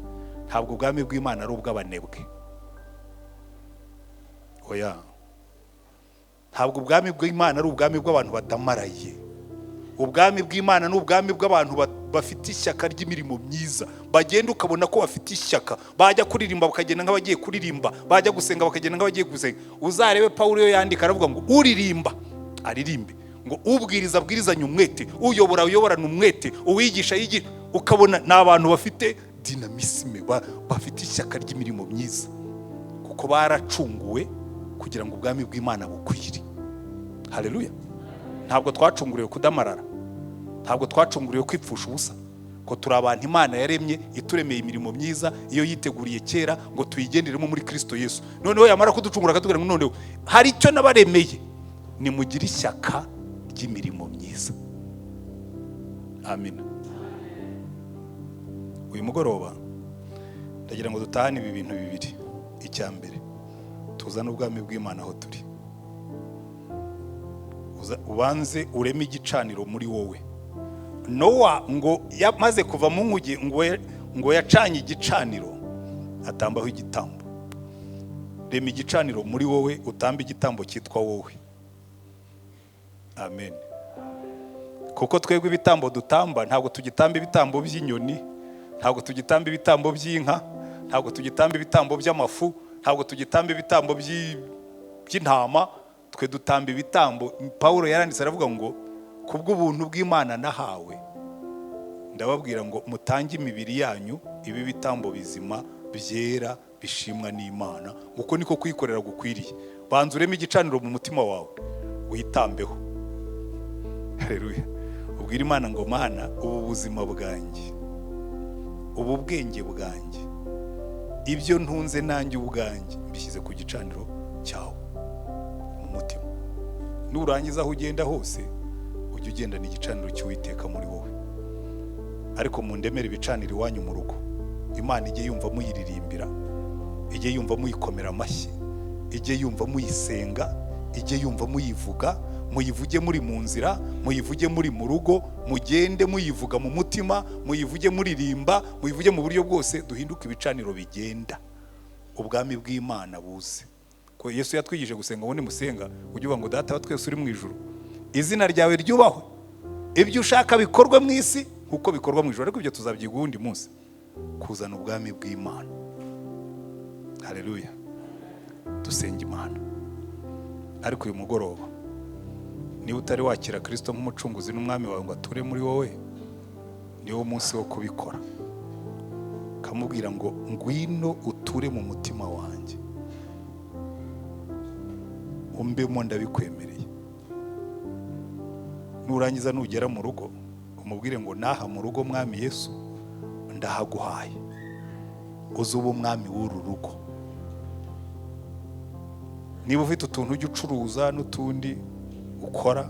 ntabwo ubwami bw'Imana ari ubw'abanebwe, oya. Ntabwo ubwami bw'Imana ari ubwami bw'abantu badamaraye. Ubwami bw'Imana ni ubwami bw'abantu bafite ishyaka ry'imirimo myiza. Bagenda ukabona ko bafite ishyaka, bajya kuririmba bakagenda nk'abagiye kuririmba, bajya gusenga bakagenda nk'abagiye gusenga. Uzarebe Pawulo, iyo yandika aravuga ngo: "Uririmba aririmbe," ngo: "Ubwiriza abwirizanye umwete, uyobora uyoborane umwete, uwigisha yigisha." Ukabona ni abantu bafite dynamisme, bafite ishyaka ry'imirimo myiza, kuko baracunguwe kugira ngo ubwami bw'Imana bukwire. Haleluya! Ntabwo twacunguriwe kudamarara, ntabwo twacunguriwe kwipfusha ubusa, ko turi abantu Imana yaremye, ituremeye imirimo myiza iyo yiteguriye kera ngo tuyigenderemo muri Kristo Yesu. Noneho yamara kuducungura akatubwira ngo: "Noneho hari icyo nabaremeye, nimugire ishyaka ry'imirimo myiza." Amina. Uyu mugoroba ndagira ngo dutahane ibi bintu bibiri. Icya mbere, tuzane ubwami bw'Imana aho turi. Ubanze ureme igicaniro muri wowe. Nowa ngo yamaze kuva mu nkuge, ngo yacanye igicaniro, atambaho igitambo. Rema igicaniro muri wowe, utambe igitambo cyitwa wowe. Amen. Kuko twebwe ibitambo dutamba, ntabwo tugitamba ibitambo by'inyoni, ntabwo tugitamba ibitambo by'inka, ntabwo tugitamba ibitambo by'amafu, ntabwo tugitamba ibitambo by'intama. Twe dutamba ibitambo. Pawulo yaranditse aravuga ngo: "Kubw'ubuntu bw'Imana nahawe, ndababwira ngo mutange imibiri yanyu ibe ibitambo bizima, byera, bishimwa n'Imana, uko niko kwikorera gukwiriye." Banza ureme igicaniro mu mutima wawe, witambeho. Haleluya! Ubwira Imana ngo: "Mana, ubu buzima bwanjye, ubu bwenge bwanjye, ibyo ntunze nanjye ubwanjye, mbishyize ku gicaniro cyawe mu mutima." Nurangiza, aho ugenda hose ujye ugendana igicaniro cy'Uwiteka muri wowe. Ariko mundemere ibicaniro iwanyu mu rugo. Imana ijye yumva muyiririmbira, ijye yumva muyikomera amashyi, ijye yumva muyisenga, ijye yumva muyivuga. Muyivuge muri mu nzira, muyivuge muri mu rugo, mugende muyivuga mu mutima, muyivuge muririmba, muyivuge mu buryo bwose. Duhinduke ibicaniro bigenda, ubwami bw'Imana buze. Ko Yesu yatwigije gusenga, ubundi musenga ujye uvuga ngo: "Data wa twese uri mu ijuru, izina ryawe ryubahwe, ibyo ushaka bikorwe mu isi nk'uko bikorwa mu ijuru." Ariko ibyo tuzabyiga uwundi munsi, kuzana ubwami bw'Imana. Haleluya! Dusenga Imana. Ariko uyu mugoroba, niba utari wakira Kirisito nk'umucunguzi n'umwami wawe ngo ature muri wowe, niwo munsi wo kubikora. Kamubwira ngo: "Ngwino uture mu mutima wanjye, umbemo, ndabikwemereye." Nurangiza, nugera mu rugo, umubwire ngo: "Naha mu rugo, Mwami Yesu, ndahaguhaye, uze ube umwami w'uru rugo." Niba ufite utuntu ujya ucuruza n'utundi ukora,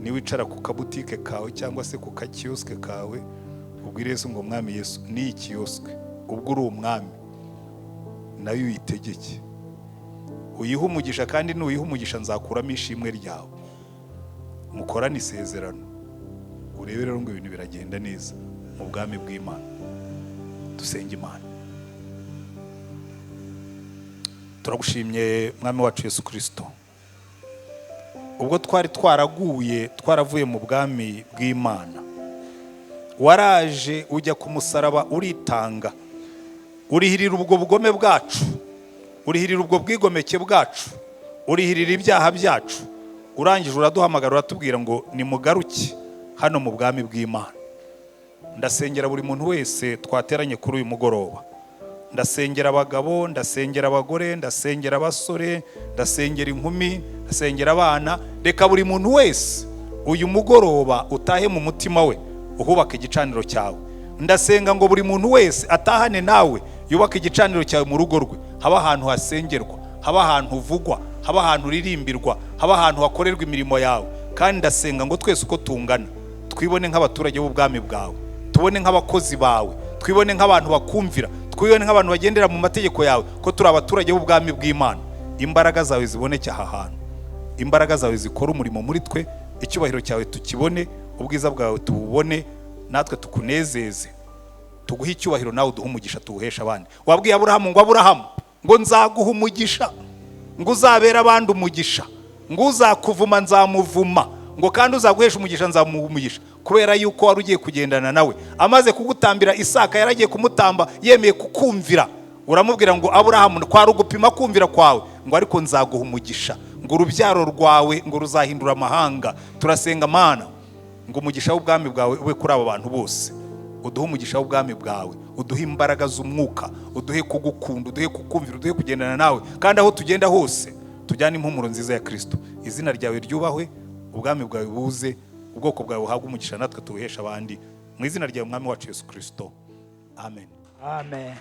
niwicara ku kabutike kawe cyangwa se ku kakiyosike kawe, ubwire Yesu ngo: "Mwami Yesu, n'iyi kiyosike, ubwo uri umwami." Nayo uyitegeke, uyihe umugisha, kandi nuyiha umugisha nzakuramo ishimwe ryawe. Mukorane isezerano, urebe rero ngo ibintu biragenda neza mu bwami bw'Imana. Dusenge Imana. Turagushimye, Mwami wacu Yesu Kirisito. Ubwo twari twaraguye, twaravuye mu bwami bw'Imana, waraje ujya ku musaraba, uritanga, urihirira ubwo bugome bwacu, urihirira ubwo bwigomeke bwacu, urihirira ibyaha byacu. Urangije uraduhamagara, uratubwira ngo nimugaruke hano mu bwami bw'Imana. Ndasengera buri muntu wese twateranye kuri uyu mugoroba. Ndasengera abagabo, ndasengera abagore, ndasengera abasore, ndasengera inkumi, ndasengera abana. Reka buri muntu wese uyu mugoroba utahe mu mutima we uhubaka igicaniro cyawe. Ndasenga ngo buri muntu wese atahane nawe, yubake igicaniro cyawe mu rugo rwe. Haba ahantu hasengerwa, haba ahantu uvugwa, haba ahantu uririmbirwa, haba ahantu hakorerwa imirimo yawe. Kandi ndasenga ngo twese uko tungana twibone nk'abaturage b'ubwami bwawe, tubone nk'abakozi bawe, twibone nk'abantu bakumvira, twibone nk'abantu bagendera mu mategeko yawe, ko turi abaturage b'ubwami bw'Imana. Imbaraga zawe ziboneke aha hantu, imbaraga zawe zikora umurimo muri twe, icyubahiro cyawe tukibone, ubwiza bwawe tububone, natwe tukunezeze, tuguhe icyubahiro, nawe uduhe umugisha tuwuhesha abandi. Wabwiye Aburahamu ngo: "Aburahamu, ngo nzaguha umugisha, ngo uzabere abandi umugisha, ngo uzakuvuma nzamuvuma, ngo kandi uzaguhesha umugisha nzamuha umugisha." Kubera yuko wari ugiye kugendana nawe, amaze kugutambira Isaka, yaragiye kumutamba, yemeye kukumvira. Uramubwira ngo: "Aburahamu, kwari ugupima kumvira kwawe, ngo ariko nzaguha umugisha, ngo urubyaro rwawe ngo ruzahindura amahanga." Turasenga, Mana, ngo umugisha w'ubwami bwawe ube kuri aba bantu bose. Uduhe umugisha w'ubwami bwawe, uduhe imbaraga z'umwuka, uduhe kugukunda, uduhe kukumvira, uduhe kugendana nawe, kandi aho tugenda hose tujyane impumuro nziza ya Kirisito. Izina ryawe ryubahwe, ubwami bwawe buze, ubwoko bwawe buhabwe umugisha, natwe tuwuhesha abandi, mu izina ryawe, Mwami wacu Yesu Kirisito, amen. Amen.